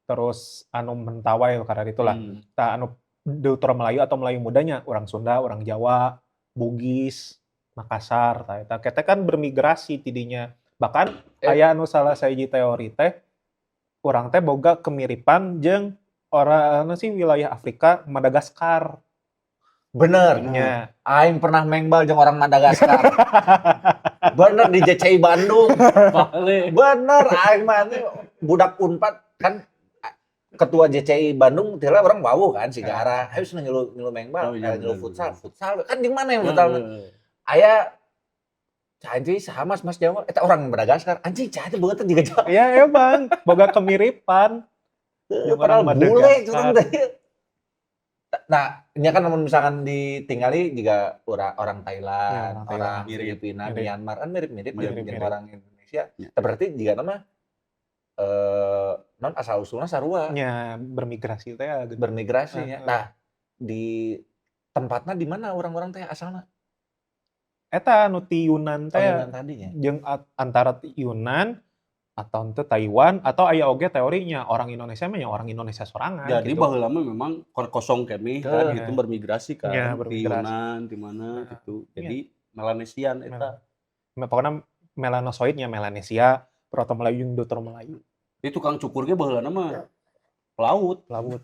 terus anu Mentawai karena itulah. Tah, anu Deutero Melayu atau Melayu mudanya orang Sunda, orang Jawa, Bugis, Makassar, tah eta kita kan bermigrasi tidinya. Bahkan aya anu salah sahiji teori teh urang teh boga kemiripan jeung orang anu sih wilayah Afrika, Madagaskar. Bener. Nya. Aing pernah mengbal jeung orang Madagaskar. Bener, di JCI Bandung. Bale. Bener, aing mah ini budak Unpad kan, ketua JCI Bandung teh orang wawuh kan sigara. Ayo seneng ngilu ngilu mengbal, Oh, iya, ngilu bener, futsal, bener. Futsal kan jeung mana yang futsal? Aya anjing saha, Mas, Mas Jawa eta orang Madagaskar. Anjing, cah teh beungeut juga Jawa. Ya emang boga kemiripan. Jeung Padahal orang bule Madagaskar. Curang teh. Nah, ini kan namun misalkan ditinggali juga orang orang Thailand, Ya, orang Thailand. orang Mirip. Filipina, Mirip. Myanmar kan mirip-mirip jeung Mirip-mirip. orang Indonesia. Ya. Tah, berarti jika nama non asal usulnya sarua. Nya, bermigrasi teh ya gitu. Bermigrasi nya. Heeh. Nah, di tempatnya di mana orang-orang teh asalna? Eta anu ti Yunan Oh, teh Yunan tadinya. Jeung antara ti Yunan atau henteu Taiwan atau aya oge teorinya orang Indonesia mah ya orang Indonesia sorangan Jadi gitu. baheula mah memang kor kosong keneh kan gitu, bermigrasi kan Ya, di bermigrasi. Yunan di mana gitu. Jadi Melanesian eta. Pokoknya melanosoidnya Melanesia, Proto Melayu jeung Deutero Melayu. Itu tukang cukur ge baheulana mah pelaut. Pelaut.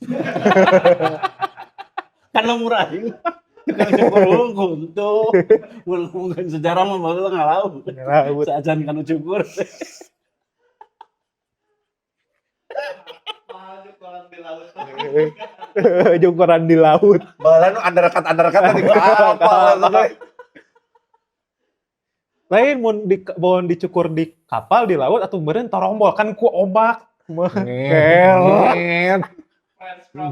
Kan lembur aing. Tukang cukur hungkul tuh. Mun ngomongkeun sejarah mah baheula ngalaut. Ngalaut. Saacan kanu cukur. Jeung koran di laut. Baheula nu undercut-undercut tadi apa maksudnya? Lain mun dicukur di kapal di laut atau meureun torombol kan ku ombak. Kel. Eh,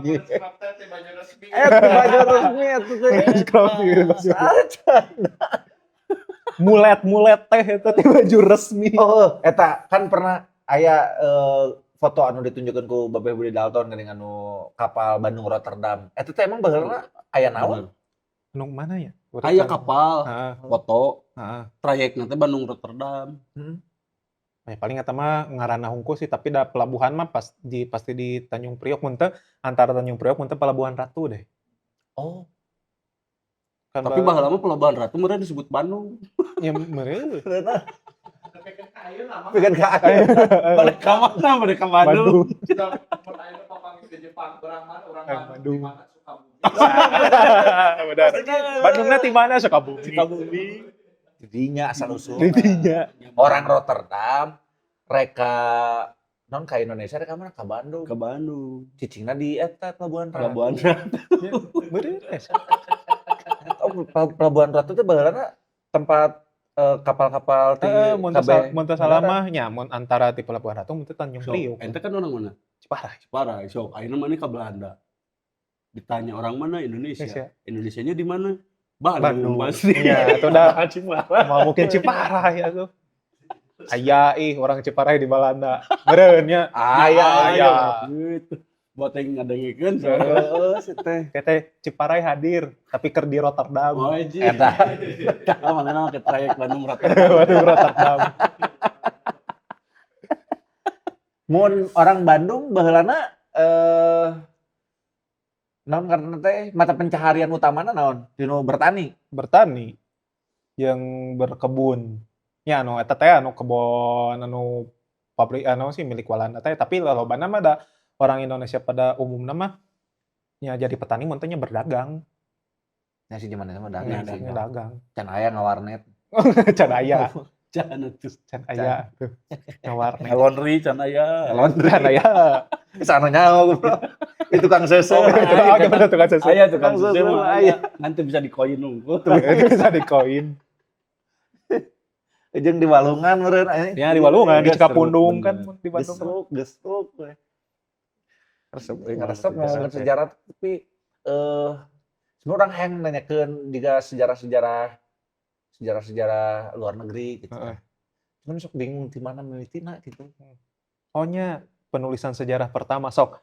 di baju resmi eta teh. Scrub di baju. Mulet-mulet teh eta ti baju resmi. Oh, eta kan pernah aya foto anu ditunjukkeun ku Babeh Budi Dalton geuning anu kapal Bandung Rotterdam. Eta teh emang baheula aya naon? Anu mana ya? Aya kapal, foto, trayekna teh Bandung Rotterdam. Ya paling eta mah ngaranna hungkul sih, tapi da pelabuhan mah pasti di Tanjung Priok mun teu antara Tanjung Priok mun teu Pelabuhan Ratu deh. Oh. Kan Tapi baheula mah Pelabuhan Ratu meureun disebut Bandung. Ya meureun. Pikeun ka ayeuna. Balik ka mana? Balik ka Bandung. Bandung. Benar. Bandungna ti mana? Sukabumi. Sukabumi. Didinya asal usul. Didinya. Orang Rotterdam reka non ka Indonesia, reka mana? Ka Bandung. Ke Bandung. Cicingna di eta Pelabuhan Ratu. Pelabuhan Ratu. Meureun. Oh, Pelabuhan Ratu teh baheulana tempat kapal-kapal ti Heeh, mun teu kabeh mun teu salah negara. mah nya mun antara ti Pelabuhan Ratu mun teu Tanjung Sok, Priok. ente kan orang mana? Ciparai. Ciparai, sok. Ayeuna maneh ka Belanda. Ditanya orang mana? Indonesia. Indonesia. Indonesianya di mana? Bandung, Bandung. pasti. Iya, itu dah. Ciparai. Mau mungkin Ciparai atuh. Aya ih orang Ciparai di Belanda. Meureun nya. Aya, Aya. Gitu. Buat yang ngadengekeun. Heeh, si teh. Teh Ciparai hadir, tapi keur di Rotterdam. Oh, anjing. Eta. Tah, mana make trayek Bandung Rotterdam. Bandung Rotterdam. Mun orang Bandung baheulana naon karena teh mata pencaharian utamana naon? Dinu bertani. Bertani yang berkebun. Ya anu eta teh anu kebon anu pabrik anu sih milik Walanda teh, tapi lolobana mah da orang Indonesia pada umumna mah nya jadi petani mun teh nya berdagang. Nya sih zaman eta mah dagang Nya sih. Dagang. Can aya ngawarnet. Can aya. Can atuh. Can aya tuh. Ngawarnet. Laundry can aya. Laundry. Can aya. Sana nyaho goblok. Itu tukang seuseuh. Oh, itu oh, gimana tukang seuseuh? Aya tukang Tukang seuseuh seuseuh mah aya. aya. Nanti bisa dikoin unggul. Itu bisa dikoin. Jeung di Walungan meureun aya. Ya di Walungan, di Gesruk, Cikapundung kan bener. di Bandung. Gesruk, gesruk we. Resep, Wah, resep ngomongin gesruk, sejarah tapi Sebenarnya urang hayang nanyakeun juga sejarah-sejarah luar negeri gitu. Cuman sok bingung di mana mimitina gitu. Oh nya, penulisan sejarah pertama sok.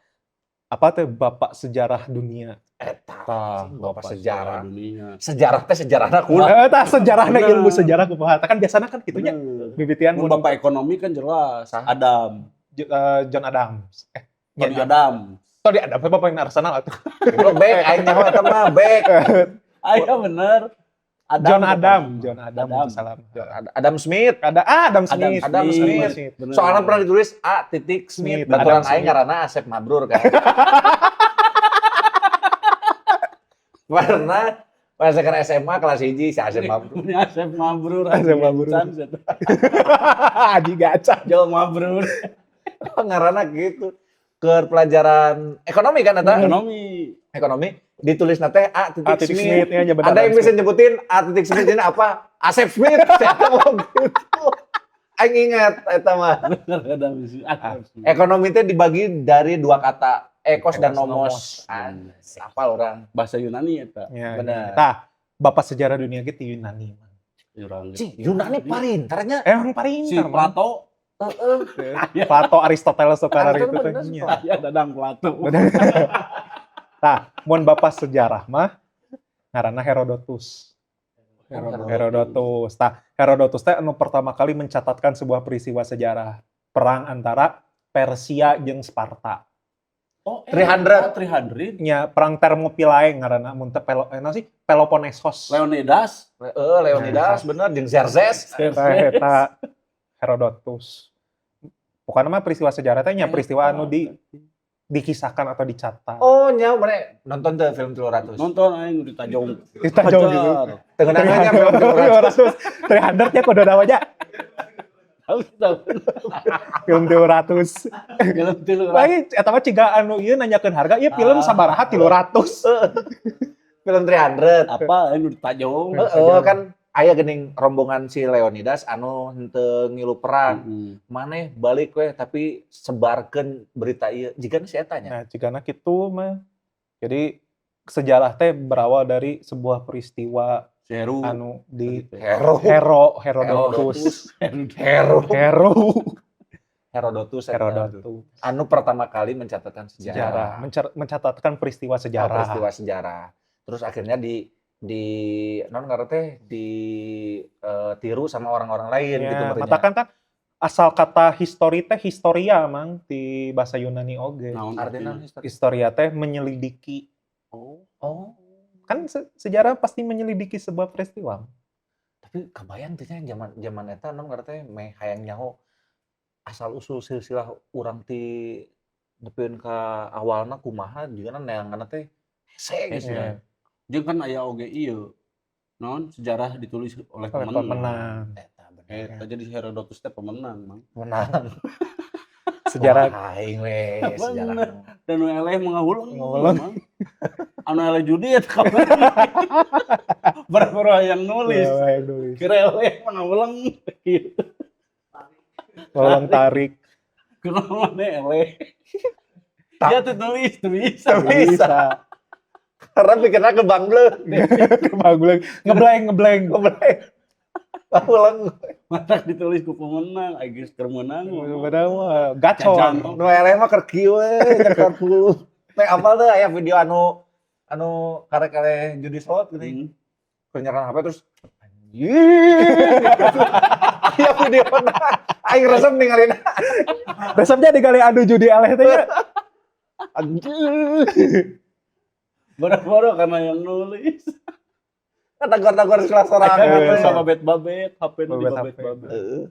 Apa teh bapak sejarah dunia? Eta, Tah, bapak sejarah. Dunia. Sejarah teh sejarahna kumaha? Eta sejarahna Bener. Ilmu sejarah kumaha? Tah kan biasana kan kitu nya. Bener. Mimitian Mun mun bapak ekonomi kan jelas. Sah? Adam. John Adams. Eh, nya Tony John. Adam. Tony Adams bapak yang Arsenal atuh. Goblok bek aing nyaho eta mah bek. Aya bener. Adam John pokoknya Adam, mah. John Adam, Adam. salam. Adam Smith. Ada ah, Adam Adam Smith. Adam Smith. Smith. Bener. Soalnya pernah ditulis A titik Smith. Smith, Baturan Adam aing Smith. ngaranna Asep Mabrur kan. Pernah pas ke SMA kelas 1 si Asep Mabrur. Ini Asep Mabrur. Asep Mabrur. Haji Gacan, Haji Gacan. Jol Mabrur. Ngaranna gitu. Ke pelajaran ekonomi kan eta? Ekonomi. Ekonomi ditulis teh A titik A titik Smith. Smith, ya, ya benar, Ada yang Adam bisa nyebutin A titik Smith ini apa? Asep Smith. Saya mau gitu. Aing ingat eta mah. Bener Adam Smith. Adam Smith. Ekonomi teh dibagi dari dua kata, ekos dan Ekos, nomos. nomos. Ah, apal orang. Bahasa Yunani eta. Ya, Bener. ya. Tah, bapak sejarah dunia gitu Yunani. Mang. Urang. Cing, Yunani parintarnya. Emang parintar, Si Mang. Plato. Heeh. Plato, Aristoteles, Socrates Aristoteles itu teh. bener, Nya. Ya Dadang Plato. Tah, mun bapak sejarah mah ngaranna Herodotus. Herodotus. Herodotus. Tah, Herodotus teh anu pertama kali mencatatkan sebuah peristiwa sejarah perang antara Persia jeung Sparta. Oh, 300. 300. Nya perang Thermopylae ngaranna mun teh Pelo, naon sih? Peloponnesos. Leonidas. Heeh, Leonidas bener jeung Xerxes. Eta eta Herodotus. Pokoknya mah peristiwa sejarah teh nya peristiwa anu dikisahkan atau dicatat. Oh, nya mana nonton tuh film 300. Nonton aing ditajong. Ditajong gitu. Teu ngeunahnya film 300. 300. 300 nya kudu aja. Tahu tahu. Film 300. Film 300. Lagi eta mah ciga anu ieu nanyakeun harga, ieu film sabaraha 300. Film 300. Apa aing ditajong. Heeh, kan aya geuning rombongan si Leonidas anu henteu ngilu perang. Maneh balik we tapi sebarkeun berita ieu. Jigana si eta nya. Nah, cigana kitu mah. Jadi sejarah teh berawal dari sebuah peristiwa Si Heru. anu di Hero. Hero Herodotus. Hero. Hero Herodotus eta. Herodotus. Anu pertama kali mencatatkan Sejarah, sejarah. Mencatatkan peristiwa sejarah. Peristiwa sejarah. Terus akhirnya di non ngaran teh di tiru sama orang-orang lain Ya, gitu merenya. matakan kan asal kata history teh historia mang di bahasa Yunani oge. Naon Artinya artinya? histori. Historia teh menyelidiki. Oh. Oh, Kan sejarah pasti menyelidiki sebuah peristiwa. Tapi kebayang teh nya zaman zaman eta non ngaran teh meh hayang nyaho asal usul silsilah urang ti nepikeun ka awalna kumaha jigana neanganna teh hese geus Iya. nya. Jeung kan aya oge ieu. Naon sejarah ditulis oleh Oleh pemenang. pemenang. Eta bener. Eta jadi Herodotus teh pemenang, Mang. Menang. Sejarah Wah, aing we sejarah. Bener. Dan nu eleh mah ngahuleng. Ngahuleng. Mang. Anu eleh judi eta kabeh. Boro-boro yang nulis. Iya, yang nulis. Kira eleh mah ngahuleng gitu. Ngahuleng tarik. Kunaon maneh eleh. Ya tuh tulis, tuh bisa. Tuh bisa. Karena pikirnya ke Bangble. Ke Ngeblank, ngeblank. Ngeblank. Ngahuleng. Matak ditulis ku pemenang, ai geus keur meunang. Bener mah gacor. Jajan. Nu eleh mah keur kieu we, nyeker hulu. Nek apal teh aya video anu anu karek eleh judi slot geuning. Keur nyeker HP terus anjing. Aya video aing resep ningalina. Resepnya digali adu judi eleh teh nya. Anjing. Boro-boro karena yang nulis. Tagor-tagor sekelas sorangan. Iya. Sama babet-babet, HP nu di Babet HP. babet-babet. Heeh.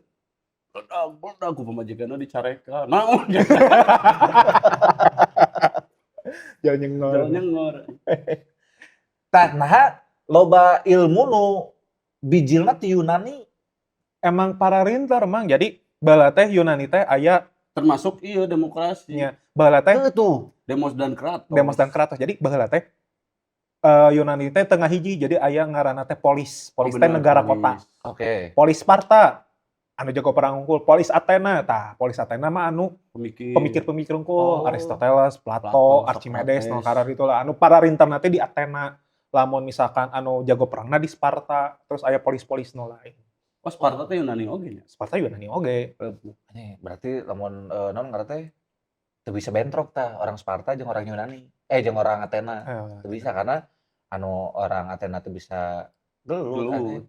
Meledak, meledak, ku pamajikanna dicareka. Naon? Jangan nyengor. Jalan nyengor. Tah nah loba ilmu nu bijilna ti Yunani. Emang pararinter mang. Jadi baheula teh Yunani teh aya Termasuk iya demokrasi. nya baheula teh Heuh tuh. Demos dan Kratos. Demos dan Kratos. Jadi baheula teh Yunani teh tengah hiji jadi aya ngaranna teh polis. Polis Oh, teh bener, negara polis. kota. Oke. Polis Sparta, Anu jago perang unggul Polis Athena tah, Polis Athena mah anu Pemikir. pemikir-pemikir unggul, Oh. Aristoteles, Plato, Plato, Archimedes, Socrates. nu kararitu lah. Anu pararinterna teh di Athena. Lamun misalkan anu jago perangna di Sparta, terus aya polis-polis nu lain. Oh, Sparta teh Yunani oge nya. Sparta Yunani oge. Anjing, berarti lamun naon ngaranna teh teu bisa bentrok tah orang Sparta jeung orang Yunani. Eh, jeung orang Athena. Teu bisa karena anu orang Athena teu bisa gelut Gelut. anjing.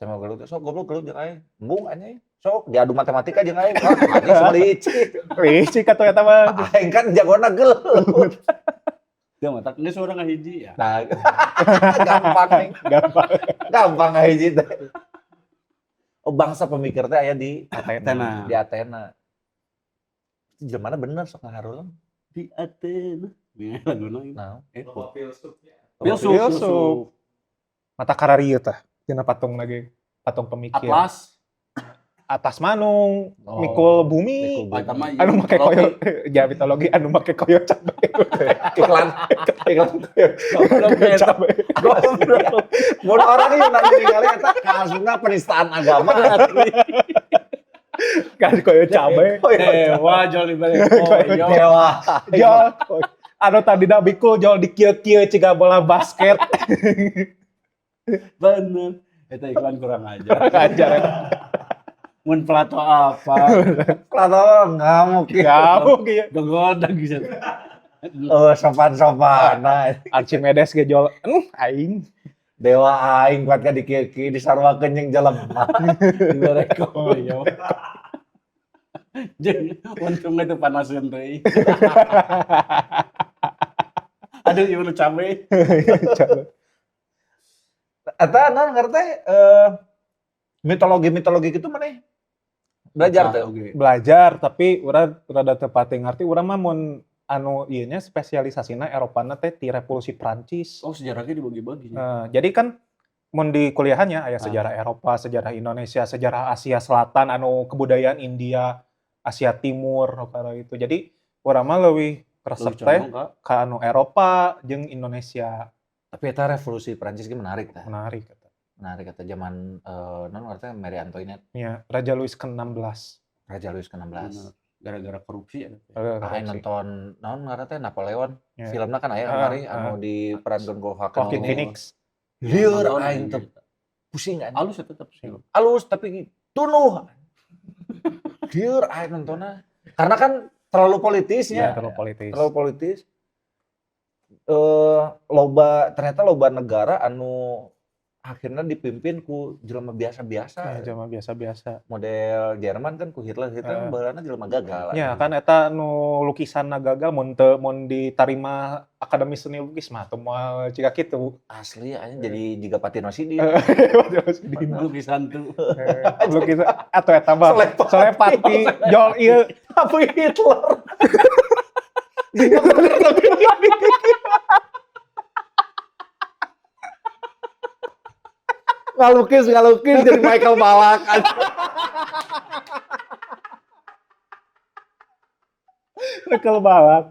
Teu mau gelut, sok goblok gelut jeung aing. Embung anjing. Sok diadu matematika jeung aing. Wah, anjing semelicik. Licik atuh eta mah. Aing kan jagona gelut. Teu matak geus urang ngahiji ya. Nah, gampang nih. Gampang. Gampang ngahiji teh. Oh, bangsa pemikir teh aya di Athena. Athena. di Athena. Itu jelema bener sok ngahareuleung. Di Athena. Ini laguna ieu. Nah, Eh, Filsuf. Filsuf. Filsuf. Mata kararieu tah tina patung lagi, patung pemikir. Atlas. Atas manung, Oh, mikul bumi. mikul Oh, eta mah ieu Anu make koyo mitologi. ya mitologi anu make koyo cabe. Iklan iklan Koyo Goblok eta. cabe. goblok. Mun orang Yunani ningali eta kaasupna penistaan agama. Kan koyo cabe. Dewa jol dibalik koyo. Dewa. Jol. Anu tadina bikul jol dikieu-kieu ciga bola basket. Bener. Eta iklan kurang ajar. Ajar eta. Mun Plato apa? Plato ngamuk. Ngamuk ieu. Gogodag bisa. Oh, sopan-sopan. Nah, Archimedes ge jol, aing. dewa aing kuat ka dikieu-kieu disarwakeun jeung jelema. Dibere koyo. Jeung untung itu panaseun teuing. Aduh, ieu nu cabe. Cabe. Eta naon ngaran teh mitologi-mitologi gitu maneh belajar teh. Oke. Belajar tapi urang rada teu pati ngarti, urang mah mun anu ieu nya spesialisasina Eropana teh ti Revolusi Prancis. Oh, sejarahnya dibagi-bagi. Jadi kan mun di kuliahannya aya sejarah Eropa, sejarah Indonesia, sejarah Asia Selatan anu kebudayaan India, Asia Timur nu itu. Jadi urang mah leuwih resep Lebih teh condong ka ka anu Eropa jeung Indonesia. Tapi eta Revolusi Prancis ge menarik tah. Menarik eta. Menarik eta zaman naon ngaran teh Marie Antoinette, Nya, Raja Louis ke-16. Raja Louis ke-16. Bener. Gara-gara korupsi ya. Heeh, Aing korupsi. nonton naon ngaran teh Napoleon. Ya. Filmna kan aya kamari anu diperankeun ku Joaquin Joaquin Phoenix. Phoenix. Lieur Nonton aing aing teh pusing anjing. Alus ya tetep sih. Alus tapi tunuh. Lieur aing nontonna. Karena kan terlalu politisnya. Ya, terlalu politis. Terlalu politis. Loba ternyata loba negara anu akhirnya dipimpin ku jelema biasa-biasa. Ya, jelema biasa-biasa. Model Jerman kan ku Hitler, Hitler baheulana jelema gagal. Ya kan eta nu lukisanna gagal mun teu mun ditarima Akademi Seni Lukis mah teu moal ciga kitu. Asli anjing jadi jiga Patino Sidin. Lukisan tuh. Lukisan atau eta mah Solepati. Solepati jol ieu Tapi Hitler. Ngalukis, ngalukis jadi Michael Balak. Michael Balak.